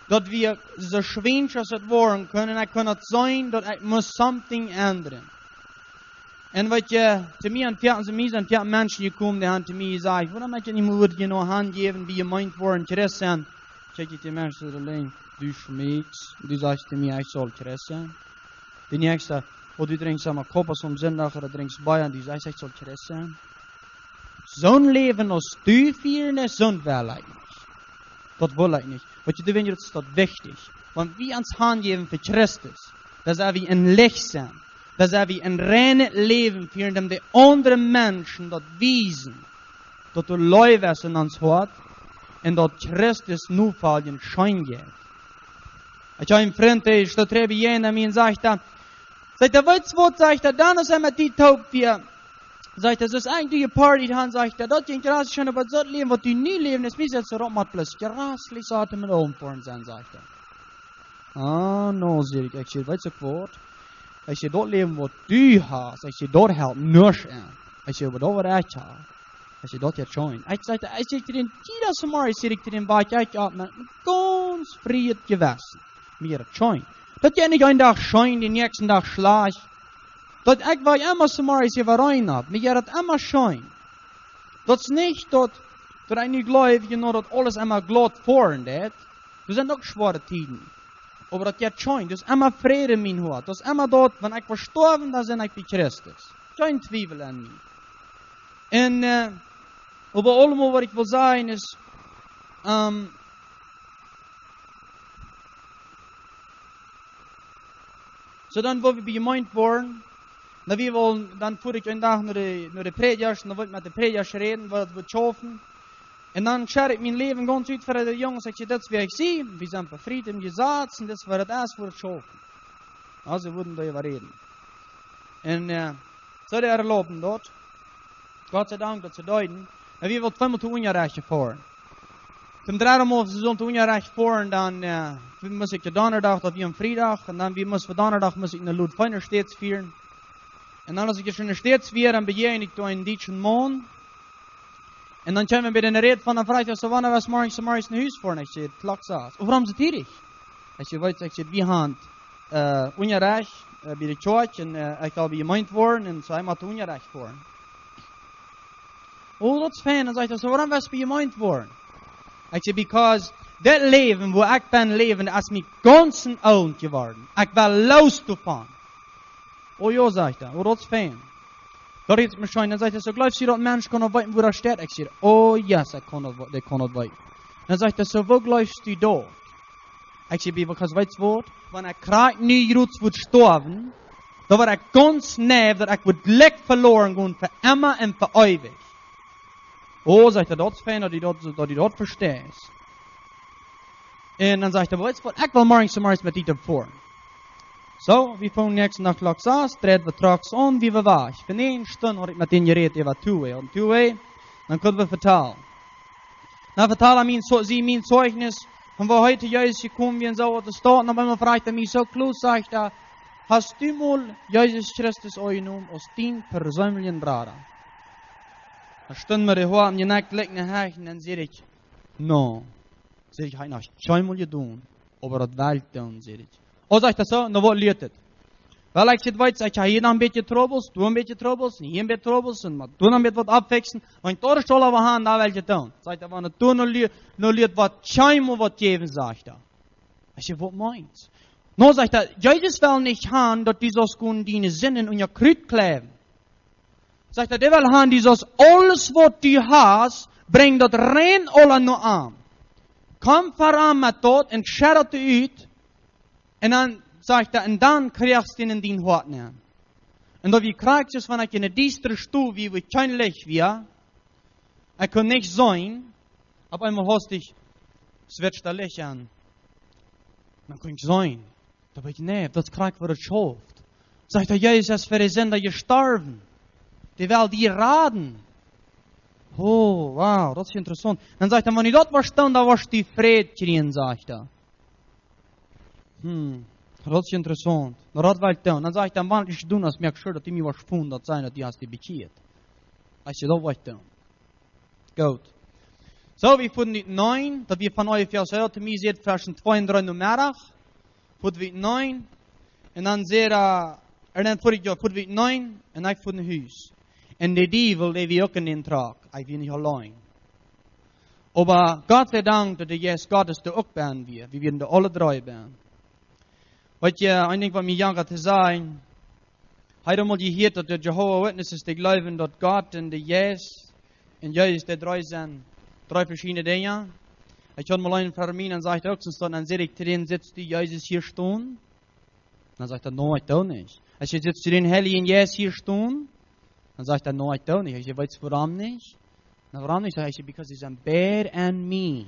daut wia soo schwiensch aus et woaren kunn. Un ekj kunn daut seenen, daut ekj must something endren. Un waut jie, to mie aun foaken, sent mie aun foaken Menschen jekomen, dee han to mie jesajcht: "Wuarom hast du nich mol wudd jie noch aunjäwen, woo jie meent woaren Christ sennen?" Kjikj ekj dee Menschen soo aun: "Du schmeekjst, du sajchst to mie, ekj saul Christ sennen." Dee näakjste: "Oh, du drinkjst emma Kopas aum Sindach, ooda drinkjst Bia, un du sajchst, ekj saul Christ sennen." Soon Läwen aus du fieren deist, soont well ekj nich. Daut well ekj nich. Waut jie, doawäajen es daut wichtich. Wan wie ons hanjäwen fa Christus, dan sell wie een Licht sennen. Dan sell wie een reinet Läwen fieren, om de aundre Menschen daut wiesen, daut doa Leew es en ons Hoat un daut Christus nofoljen scheen jeit. Ekj hab een Frint, dee steit hia bie mie un sajcht dan, sajcht hee: "Weetst waut?" sajcht hee, "Dan aus ekj met die toop wia," sajcht hee, "soo aus ekj un du jepartied han," sajcht hee, "daut jinkj jrod scheen, oba daut Läwen, waut du nu läwen, es mie selfst rot, mott bloos jreslich saut met Oagen foaren sennen," sajcht hee. "Ah, no," säd ekj, ekj säd, "weetst waut? Ekj säd, daut Läwen, waut du hast, ekj säd, daut helt nuscht aun. Ekj säd, oba daut, waut ekj hab, ekj säd, daut jeit scheen." Ekj säd, ekj säd to dän, jieda Morjen säd ekj to dän, wak ekj opp met een gaunz frieet Jewessen. Mie jeit daut scheen. Daut jeit nich een Dach scheen, dän näakjsten Dach schlajcht. Daut ekj wak emma zemorjes äwareen opp. Mie jeit daut emma scheen. Daut es nich daut, daut ekj nu jleew, you know, daut aules emma glaut foaren deit. Doa sent uk schwoare Tieden. Oba daut jeit scheen. Daut es emma Fräd en mien Hoat. Daut es emma daut, wan ekj woa stoawen, dan sie ekj bie Christus. Kjeen Twiewel aun mie. Un, äh, äwa aulemol, waut ekj well sajen es, ähm, soo dan, woo wie bie jemeent woaren, dan wie wellen, dan foa ekj een Dach no de, no de Prädjasch, un dan wull ekj met de Prädjasch räden, waut wie schaufen. Un dan schekj ekj mien Läwen gaunz ut fa de Junges, ekj säd: "Dit es wäa ekj sie, wie sent befriet em Jesaz, un dit es waut et es, woo wie schaufen." Aulsoo wudden dee äwa räden. Un, äh, soo dee erlauben daut. Gott sei Dank, daut see deeden. Un wie wullen tweemol to Unjarecht foaren. Toom dredden Mol, see sullen to Unjarecht foaren, dan, äh, must ekj de Donnadach, daut wia een Friedach, un dan wie must fa Donnadach, must ekj no Ludwig Steeds fieren. Un dan, aus ekj enne Steeds wia, dan bejäajend ekj doa eenen dietschen Maun. Un dan kjeem hee bie de Räd von, dan fruach hee: "Soo, wanea woascht du morjes, morjes no Hus foaren?" Ekj säd: "Klock sas." "Oh, wuarom soo tiedich?" Ekj säd: "Weetst, ekj säd, wie han, äh, Unjarecht, äh, bie de Kjoakj, un, äh, ekj well bie jemeent woaren, un soo, ekj mott to Unjarecht foaren." "Oh, daut es fein." Dan sajcht hee: "Soo, wuarom west du bie jemeent woaren?" Ekj säd: "Because daut Läwen, woo ekj ben läwen, es mie gaunz en Oajen jeworden. Ekj well loos doavon." "Oh jo," sajcht hee, "oh, daut es fein. Daut es mie scheen." Dan sajcht hee: "Soo, jleefst du, daut Mensch kaun daut weeten, woo daut steit?" Ekj säd: "Oh yes, ekj kaun daut we-, dee kaun daut weeten." Dan sajcht hee: "Soo, woo jleefst du daut?" Ekj säd: "Because, weetst waut? Wan ekj krakjt nu jrods wudd stoawen, dan wudd ekj gaunz neiw, daut ekj wudd jlikj veloaren gonen fa emma un fa eewich." "Oh," sajcht hee, "daut es fein, daut du daut, daut du daut vesteist." Un dan sajcht hee: "Weetst waut, ekj well morjes, morjes met die foaren." Soo, wie fungen näakjsten Dach Klock sas, dreid wie Trucks aun, wie wieren wajch. Fa eene Stund haud ekj met dän jerät äwa Two-Way. Un Two-Way, dan kunn wie vetalen. Dan vetald hee mie soo, see mien Zeichnis, von woo hee to Jesus jekomen wia un soo waut es daut. Un opp eemol fruach hee mie soo kloa, sajcht hee: "Hast du mol Jesus Christus aunjenomen aus dien perseenlichen Brooda?" Dan stunden mie de Hoa opp dän Näck, jlikj no Hecht, un dan säd ekj: "No." Säd ekj: "Hab ekj noch kjeenmol jedonen, oba daut well ekj doonen," säd ekj. "Oh," sajcht hee, "soo, no waut lieet et?" "Well," ekj säd, "weetst, ekj hab hia noch een bät Trubbels, doa een bät Trubbels, un hia een bät Trubbels, un mott doa noch een bät waut auffikjsen. Wan ekj daut aul oba hab, dan well ekj et doonen." Sajcht hee: "Wan et doa no lie-, no lieet, woat kjeenmol waut jäwen," sajcht hee. Ekj säd: "Waut meenst?" "No," sajcht hee, "Jesus well nich han, daut du saust gonen diene Sinden unja Kjriez kjleewen." Sajcht hee, dee well han, dee sajcht, aules waut du hast, brinj daut rein aula no am. Komm ver am met daut un schedd daut ut. Un dan, sajcht hee, un dan kjrichst du en dien Hoat nenn. Un daut wia krakjt soo aus wan ekj en eene diestre Stow wia, wua kjeen Licht wia. Ekj kunn nich seenen. Opp eemol haustich switcht daut Licht aun. Dan kunn ekj seenen. Dan weet ekj, nä, daut es krakjt waut daut schauft. Sajcht hee, Jesus es fa de Sinda jestorwen. Dee well die raden. Oh, wow, daut es interessaunt. Dan sajcht hee, wan du daut woascht doonen, dan woascht du Fräd kjrieen, sajcht hee. Hm, daut es interessaunt. Na, daut well ekj doonen. Dan sajcht hee, wan ekj daut doo, dan moak sure daut du mie woascht foonen, daut sajen, daut du hast die bekjieet. Aus du daut west doonen. Goot. Soo, wie fungen daut neen, daut wie von onjefäa, soo, to mie säd, tweschen twee un dree Nomeddach, fungen wie neen, un dan säd hee, un dan fungen ekj, jo, fungen wie neen, un ekj fung no Hus. Un de Diewel, dee wia uk en dän Truck, ekj wia nich auleen. Oba Gott sie Dank, daut de Jeist Gottes doa uk bie wia, wie wieren doa aule dree bie. Weet jie, een Dinkj waut mie jankat to sajen, hee haud mol jehieet daut de Jehovah Witnesses, dee jleewen daut Gott un de Jeist un Jesus dee dree sent, dree veschiedne Dinja. Ekj haud mol eenen Termin un säd uk, soo dan säd ekj to dän, sitst du Jesus hia stonen? Dan sajcht hee, nä, ekj doo nich. Ekj säd, sitst du dän Heiljen Jeist hia stonen? Dan sajcht hee, nä, ekj doo nich. Ekj säd, weetst du wuarom nich? Na, wuarom nich? Sajcht hee, because he's a bear and me.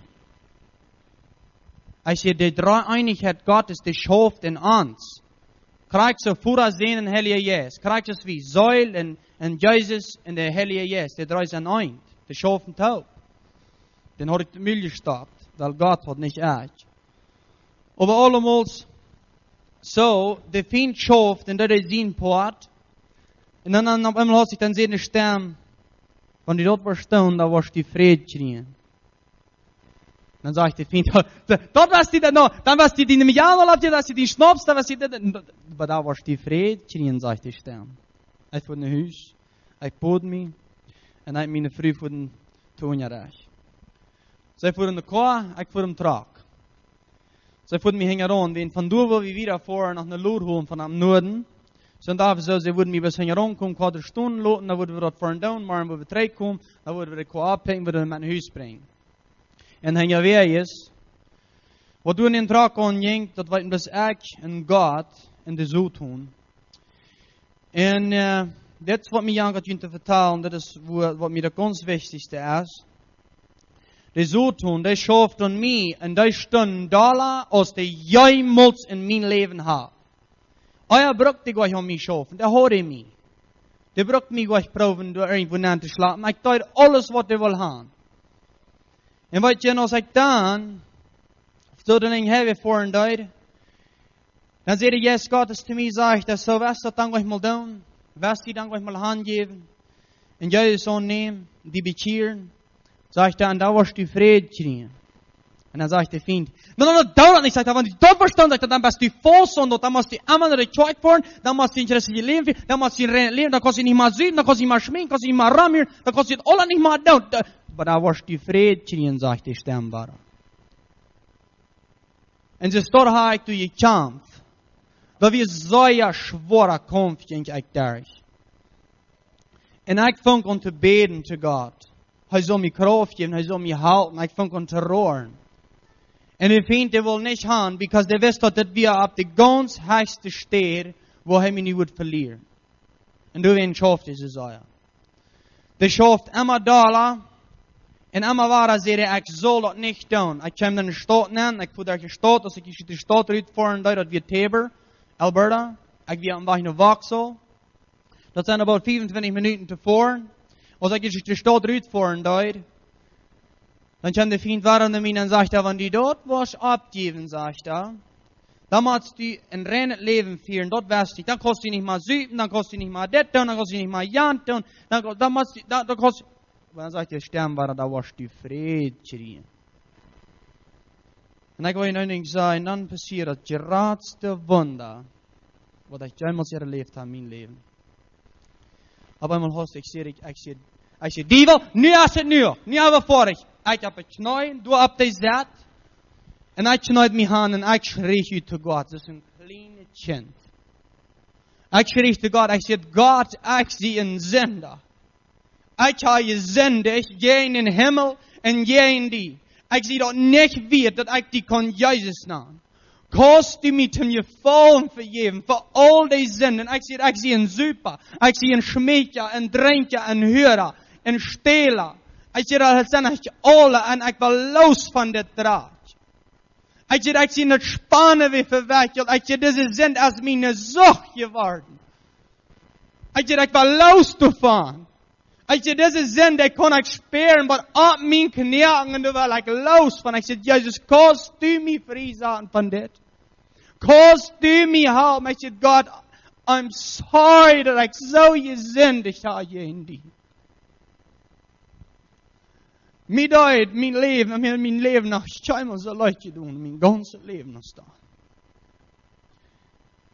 Ekj säd, de Dreeeenichkjeit Gottes, dee schauft en ons. Krakjt soo Voda, Sän un Heilja Jeist. Krakjt soo aus wie Seel un, un Jesus un de Heilja Jeist. Dee dree sent eent. Dee schaufen toop. Dan haud ekj de Mul jestoppt, wiels Gott haud nich ekj. Oba aulemol soo, de Fient schauft un daut es sien Poat. Un dan, dan opp eemol haud ekj dan seenen, de Stemm, wan du daut woascht doonen, dan woascht du Fräd kjrieen. Dan sajcht de Fient, daut, daut wia die dan noch, dan wia die, die nich mea aun, daut wia die, die Schnaps, daut wia die, daut, oba dan woascht du Fräd kjrieen, sajcht de Stemm. Ekj fung no Hus, ekj bad mie, un ekj miene Fru fung to Unjarecht. See fua en de Koa, ekj fua em Truck. See fua mie hinjaraun, wiels von doa, wua wie wieda foaren, no eene Load holen von em Nuaden. Soo, dan doa soo, see wudden mie bat hinjaraun komen, kort stonen loten, dan wudden wie daut foaren doonen, morjen wudden wie trigjkomen, dan wudden wie de Koa oppikjen, wudden wie met no Hus brinjen. Un hinjawäajes, waut doa en dän Truck aunjinkj, daut weeten bloos ekj un Gott un de Soton. Un, äh, dit es waut mie jankat junt to vetalen, dit es wua-, waut mie daut gaunz wichtichste es. De Soton, dee schauft aun mie un dee stunt dolla aus dee jemols en mien Läwen haud. Ea brukt dee goanich aun mie schaufen, dee haud mie. Dee brukt mie goanich proowen doa irjentwua nenn to schlapen. Ekj deed aules waut dee wull han. Un weetst du, aus ekj dan, soo de Dinja hia foaren deed, dan säd de Jeist Gottes to mie, sajcht hee, soo, west du daut dan goanich mol doonen? West du die dan goanich mol hanjäwen? Un Jesus aunnämen, die bekjieren? Sajcht hee, un dan woascht du Fräd kjrieen. Un dan sajcht de Fient, nä, nä, nä, doo daut nich, sajcht hee, wan du daut woascht doonen, sajcht hee, dan best du faust aun daut, dan motst du emma no de Kjoakj foaren, dan motst du een christeljet Läwen fieren, dan motst du een reinet Läwen, dan kaust du nich mea supen, dan kaust du nich mea schminken, kaust du nich mea romhieren, dan kaust du daut aules nich mea doonen. Da-, oba dan woascht du Fräd kjrieen, sajcht de Stemm wada. Un soo doa haud ekj doa jekjamft. Daut wia een sea schwoara Kaumf, jinkj ekj derch. Un ekj funk aun to bäden to Gott. Hee sull mie Krauft jäwen, hee sull mie halpen. Ekj funk aun to roaren. Un de Fient, dee wull nich han, because dee wist, daut dit wia opp de gaunz hechste Städ, wua hee mie nu wudd velieren. Un doawäajen schauft dee soo sea. Dee schauft emma dolla. Un emma wada säd hee, ekj saul daut nich doonen. Ekj kjeem en de Staut nenn, ekj fua derch de Staut, aus ekj ut de Staut rutfoaren deed, daut wia Taber, Alberta. Ekj wia aum Wajch no Vauxhall. Daut sent about fiefuntwintich Minuten to foaren. Aus ekj ut de Staut rutfoaren deed, dan kjeem de Fient wada no mie un sajcht hee, wan du daut woascht oppjäwen, sajcht hee, dan motst du een reinet Läwen fieren, daut west du. Dan kaust du nich mea supen, dan kaust du nich mea dit doonen, dan kaust du nich mea jant doonen, dan, dan motst du, dan, dan kaust, oba dan sajcht de Stemm wada, dan woascht du Fräd kjrieen. Un ekj well junt een Dinkj sajen, dan passieet daut jratste Wunda, waut ekj jemols erläft hab en mien Läwen. Opp eemol haust, ekj säd, ekj, ekj säd, ekj säd, Diewel, nu es et nu, nu hab wie foadich. Ekj opp de Kjneeen, du opp de Sett. Un ekj kjneed mie han un ekj schrieech ut to Gott, soo aus een kjlienet Kjint. Ekj schrieech to Gott, ekj säd, Gott, ekj sie een Sinda. Ekj hab jesindicht jäajen dän Himmel un jäajen die. Ekj sie daut nich wieet, daut ekj die kunn Jesus nanen. Kaust du mie toom Jefaulen vejäwen fa aul dee Sinden? Ekj sie, ekj sie een Supa, ekj sie een Schmieekja, een Drinkja, een Hura, een Stäla. Ekj sie, daut sent ekj aula, un ekj well loos von dit Drakj. Ekj sie, ekj sie en daut Spannwäaj vewekjelt. Ekj sie, dise Sind es miene Sucht jeworden. Ekj sie, ekj well loos doavon. Ekj sie, dise Sind, dee kaun ekj spieren, oba opp miene Kjnees, un doa well ekj loos von. Ekj sie, Jesus, kaust du mie frie saten von dit? Kaust du mie halpen? Ekj sie, Gott, I'm sorry, daut ekj soo jesindicht hab jäajen die. Mie deed mien Läwen, mie, mien Läwen noch kjeenmol soo leicht jedonen, mien gaunzet Läwen aus daut.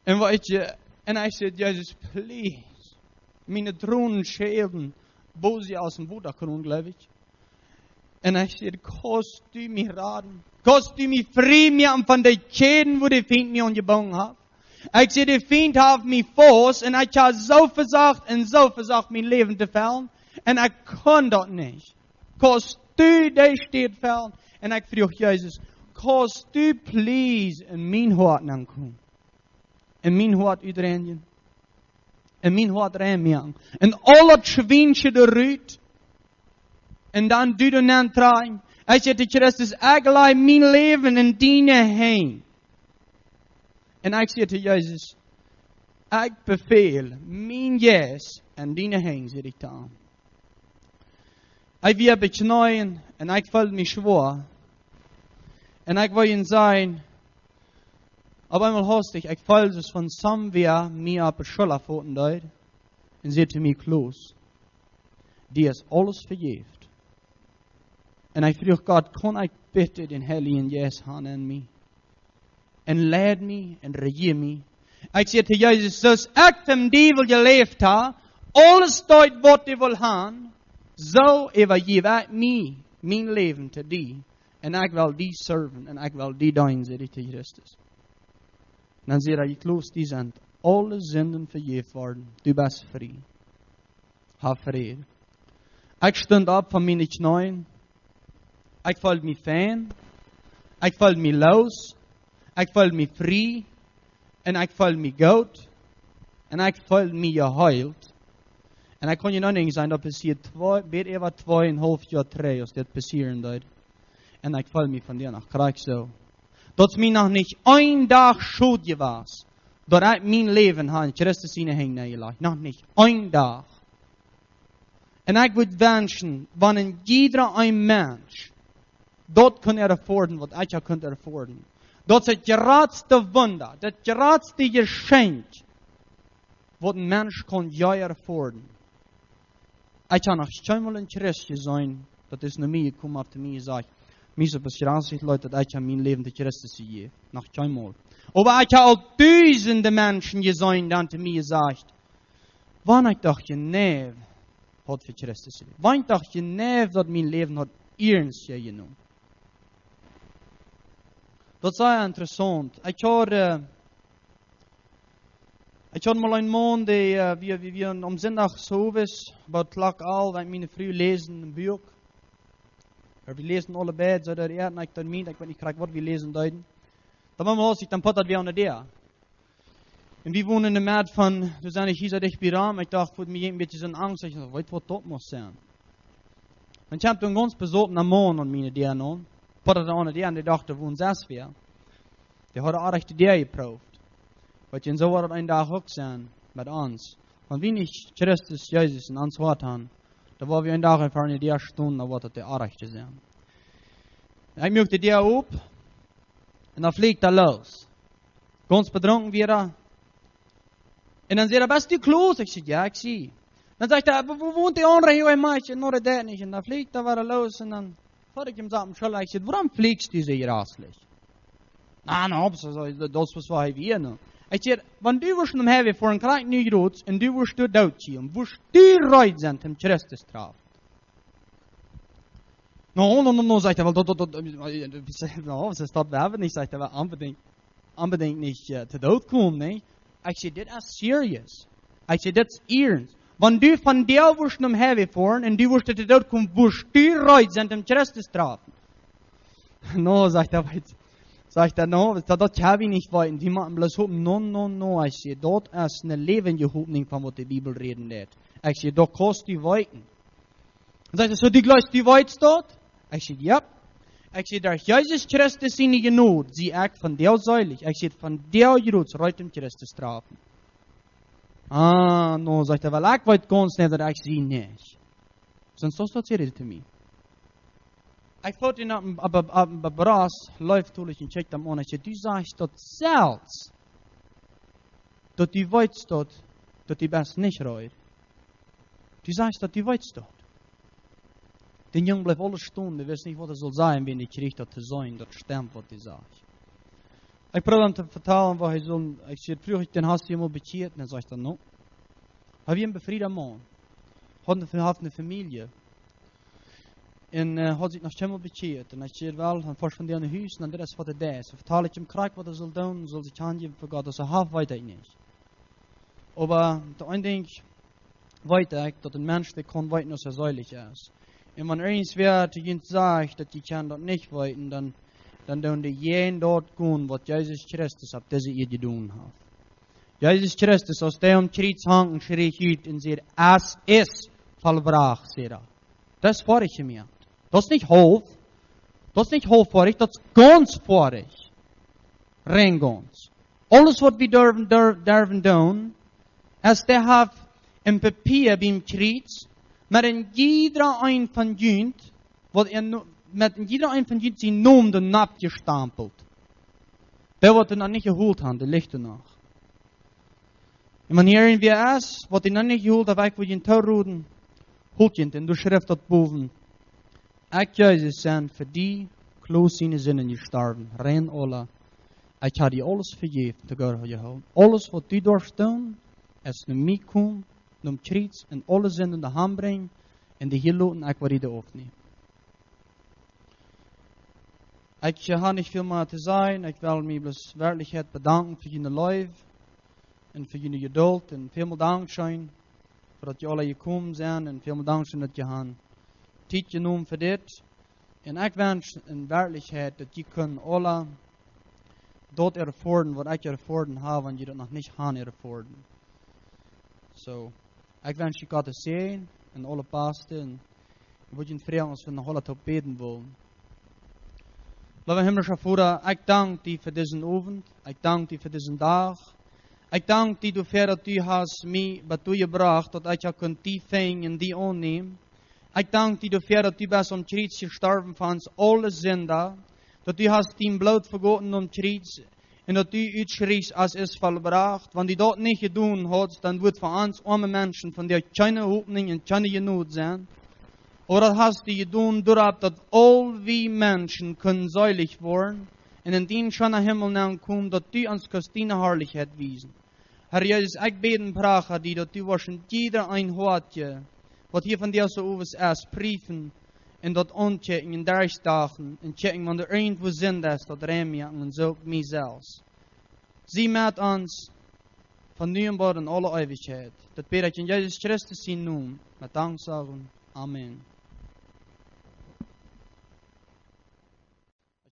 Un waut ekj, un ekj säd, Jesus, please. Miene Tronen schälen boven aus een Wotakron, jleew ekj. Un ekj säd, kaust du mie raden? Kaust du mie frie moaken von de Kjäden, wua de Fient mie aunjebungen haft? Ekj säd, de Fient haft mie faust, un ekj hab soo vesocht un soo vesocht, mien Läwen to fellen. Un ekj kunn daut nich. Kaust du dee Städ fellen? Un ekj fruach Jesus, kaust du please en mien Hoat nenkomen? En mien Hoat utreinjen? En mien Hoat rein moaken? Un aul daut Schwiensche doa rut? Un dan du doa nentrajen? Ekj säd to Christus, ekj laj mien Läwen en diene Henj. Un ekj säd to Jesus, ekj befäl mien Jeist en diene Henj, säd ekj dan. Ekj wia bekjneet un ekj feeld mie schwoa. Un ekj wull am sajen, opp eemol haustich, ekj feeld soo aus wan wäa mie opp de Schulla foten deed un säd to mie, Klaus, die es aules vejäft. Un ekj fruach Gott, kaun ekj bitte dän Heiljen Jeist han en mie? Un leid mie un rejia mie. Ekj säd to Jesus, soo aus ekj toom Diewel jeläft hab, aules deed waut hee wull han, soo äwajäw ekj mie, mien Läwen to die. Un ekj well die serven un ekj well die deenen, säd ekj to Christus. Un dan säd hee, Klaus, die sent aule Sinden vejäft worden. Du best frie. Hab Fräd. Ekj stunt opp von miene Kjnees. Ekj feeld mie fein. Ekj feeld mie loos. Ekj feeld mie frie. Un ekj feeld mie goot. Un ekj feeld mie jeheelt. Un ekj kaun je noch nich sajen, daut passieed twee, bät äwa twee un haulf Joa trigj, aus dit passieren deed. Un ekj feel mie vondoag noch krakjt soo. Daut es mie noch nich een Dach schult jewast, daut ekj mien Läwen hab en Christus siene Henj nenjelajcht. Noch nich een Dach. Un ekj wudd wenschen, wan een jiedra een Mensch daut kunn erfoaren, waut ekj hab kunt erfoaren. Daut es daut jratste Wunda, daut jratste Jeschenkj, waut een Mensch kaun je erfoaren. Ekj hab noch kjeenmol een Christ jeseenen, daut es no mie jekomen, haft to mie jesajcht, mie es daut besjrassich, Leet, daut ekj hab mien Läwen to Christus jejäft. Noch kjeenmol. Oba ekj hab aul dusende Menschen jeseenen, dee to mie jesajcht, wan ekj doch jeneiw haud fa Christus jelajcht. Wan ekj doch jeneiw daut mien Läwen haud iernst jenomen. Daut es sea interessaunt. Ekj haud, eh, ekj haud mol een Maun, dee, eh, wie, wie, wie aum Sindach sowes, bie Klock alf, wan miene Fru läsen een Buak. Oba wie läsen aule beid, soo daut ekj, ekj daut meent, ekj weet nich krakjt waut wie läsen deeden. Dan mau aus ekj dan potat wie aun de Däa. Un wie wonen en de Med von, doa sent hia soo dicht bie Rom, ekj docht, wudd mie een bät soon Angst, ekj docht, weet waut daut mott sennen. Dan kjemt een gaunz besotna Maun aun miene Däa aun. Potat aun de Däa un dee docht, doa wonen sest wäa. Dee haud de oajchte Däa jeprooft. Waut je, un soo woat daut een Dach uk sennen met ons. Wan wie nich Christus Jesus en ons Hoat haben, dan woa wie een Dach ver de Däa stonen, dan woat daut de oajchte sennen. Ekj muak de Däa op un dan fleegt hee loos. Gaunz bedrunken wia hee. Un dan säd hee, best du Klaus? Ekj säd, jo, ekj sie. Dan sajcht hee, wua, wua wont dee aundre hia, hee meent, no, daut deit nich. Un dan fleegt hee wada loos un dan foot ekj am soo oppem Schulla. Ekj säd, wuarom fleegst du soo jraslich? Na, na, opp, soo, soo, daut es waut hee wia, no. Ekj säd, wan du wurscht nom Highway foaren, krakjt nu jrod, un du wurscht doa doot kjemen, wurscht du reed sennen, om Christus to trafen? No, no, no, no, sajcht hee, well, daut, daut, daut, eh, no, soo es daut, wie haben nich, sajcht hee, well, onbedinjt, onbedinjt nich, eh, to doot komen, nä? Ekj säd, dit es serious. Ekj säd, dit es iernst. Wan du vondoag wurscht nom Highway foaren un du wurscht to Doot komen, wurscht du reed sennen om Christus to träfen? No, sajcht hee, weetst, sajcht hee, no, daut, daut kaun wie nich weeten. Wie motten bloos hopen. No, no, no, ekj säd, daut es eene läwendje Hopninj von waut de Bibel räden deit. Ekj säd, daut kaust du weeten. Dan sajcht hee, soo, du jleefst, du weetst daut? Ekj säd, jo. Ekj säd, derch Jesus Christus siene Jnod sie ekj vondoag seelich. Ekj säd, vondoag jrod reed om Christus to träfen. Ah, no, sajcht hee, well, ekj weet gaunz nich, daut ekj sie nich. Sest daut, säd hee to mie. Ekj foot am opp, opp, opp, opp de Brost, leeftolich, un kjikjt am aun. Ekj säd, du sajchst daut selfst, daut du weetst daut, daut du best nich reed. Du sajchst daut du weetst daut. Dee Jung bleef aules stonen, dee wist nich, waut hee sull sajen, wan hee kjrieech daut to seenen, daut stemt, waut hee säd. Ekj proowd am to vetalen, waut hee sull, ekj säd, fruach ekj dän, hast du die mol bekjieet? Un hee sajcht dan, no. Hee wia een befrieda Maun. Haud eene, haft eene Famielje. Un, äh, haud sikj noch kjeenmol bekjieet. Un ekj säd, well, dan foascht vondoag no Hus, un dan dit es waut hee deed. Soo vetald ekj am krakjt, waut hee sull doonen, sull sikj hanjäwen fa Gott. Daut hee haft, weet ekj nich. Oba daut eene Dinkj weet ekj, daut een Mensch, dee kaun weeten, aus hee seelich es. Un wan irjentwäa to junt sajcht, daut jie kjennen daut nich weeten, dan, dan doonen dee jäajen daut gonen, waut Jesus Christus opp dise Ieed jedonen haft. Jesus Christus, aus dee aum Kjriez hunk, schrie ut un säd, es ist vollbracht, säd hee. Daut es foadich jemoakt. Daut es nich haulf. Daut es nich haulf foadich, daut es gaunz foadich. Rein gaunz. Aules, waut wie derwen, der-, derwen doonen, es, dee haft een Papia biem Kjriez, met een jieda een von junt, waut een No-, met een jieda een von junt sienen Nomen doa nopp jestampelt. Dee, waut dee noch nich jeholt haben, dee licht doa noch. Un wan hia irjentwäa es, waut dee noch nich jeholt haft, ekj well junt toroden, holt junt, un doa schrift daut bowen: Ekj, Jesus, sie fa die, Kloos siene Sinden jestorwen, rein aula. Ekj hab die aules vejäft, to Gott jehoolen. Aules, waut du doascht doonen, es no mie komen, nom Kjriez, un aule Sinden doa han brinjen, un dee hia loten, ekj woa die doa oppnämen. Ekj, äh, hab nich väl mea to sajen. Ekj well mie bloos werkjlich bedanken fa june Leew un fa june Jeduld. Un välmol dankscheen fa daut jie aula jekomen sent. Un välmol dankscheen, daut jie haben Tiet jenomen fa dit. Un ekj wensch en Werkjlichkjeit, daut jie kjennen aula daut erfoaren, waut ekj erfoaren hab, wan jie daut noch nich haben erfoaren. Soo, ekj wensch junt Gott sienen Säajen un aules Baste. Un ekj wudd junt froagen, aus wie noch aula toop bäden wellen. Leewa himmlischa Voda, ekj dank die fa disen Owent. Ekj dank die fa disen Dach. Ekj dank die doafäa, daut du hast mie bat doa jebrocht, daut ekj hab kunt die finjen un die aunnämen. Ekj dank die doafäa, daut du best aum Kjriez jestorwen fa ons aule Sinda, daut du hast dien Bloot vegoten aum Kjriez un daut du utschrichst, es ist vollbracht. Wan du daut nich jedonen haudst, dan wudd fa ons oame Menschen vondoag kjeene Hopninj un kjeene Jnod sennen. Oba daut hast du jedonen, doaropp daut aul wie Menschen kjennen seelich woaren un en dien scheena Himmel nenkomen, daut du ons kaust diene Harlichkjeit wiesen. Herr Jesus, ekj bäd un pracha die, daut du woascht en jieda een Hoat, waut hia vondoag soo owes es, priefen un daut aunkjikjen un derchdachen un kjikjen, wan doa irjentwua Sind es, daut rein moaken un soo uk mie selfst. Sie met ons von nu aun bat en aule Eewichkjeit. Daut bäd ekj en Jesus Christus sienen Nomen, met Danksagen. Amen.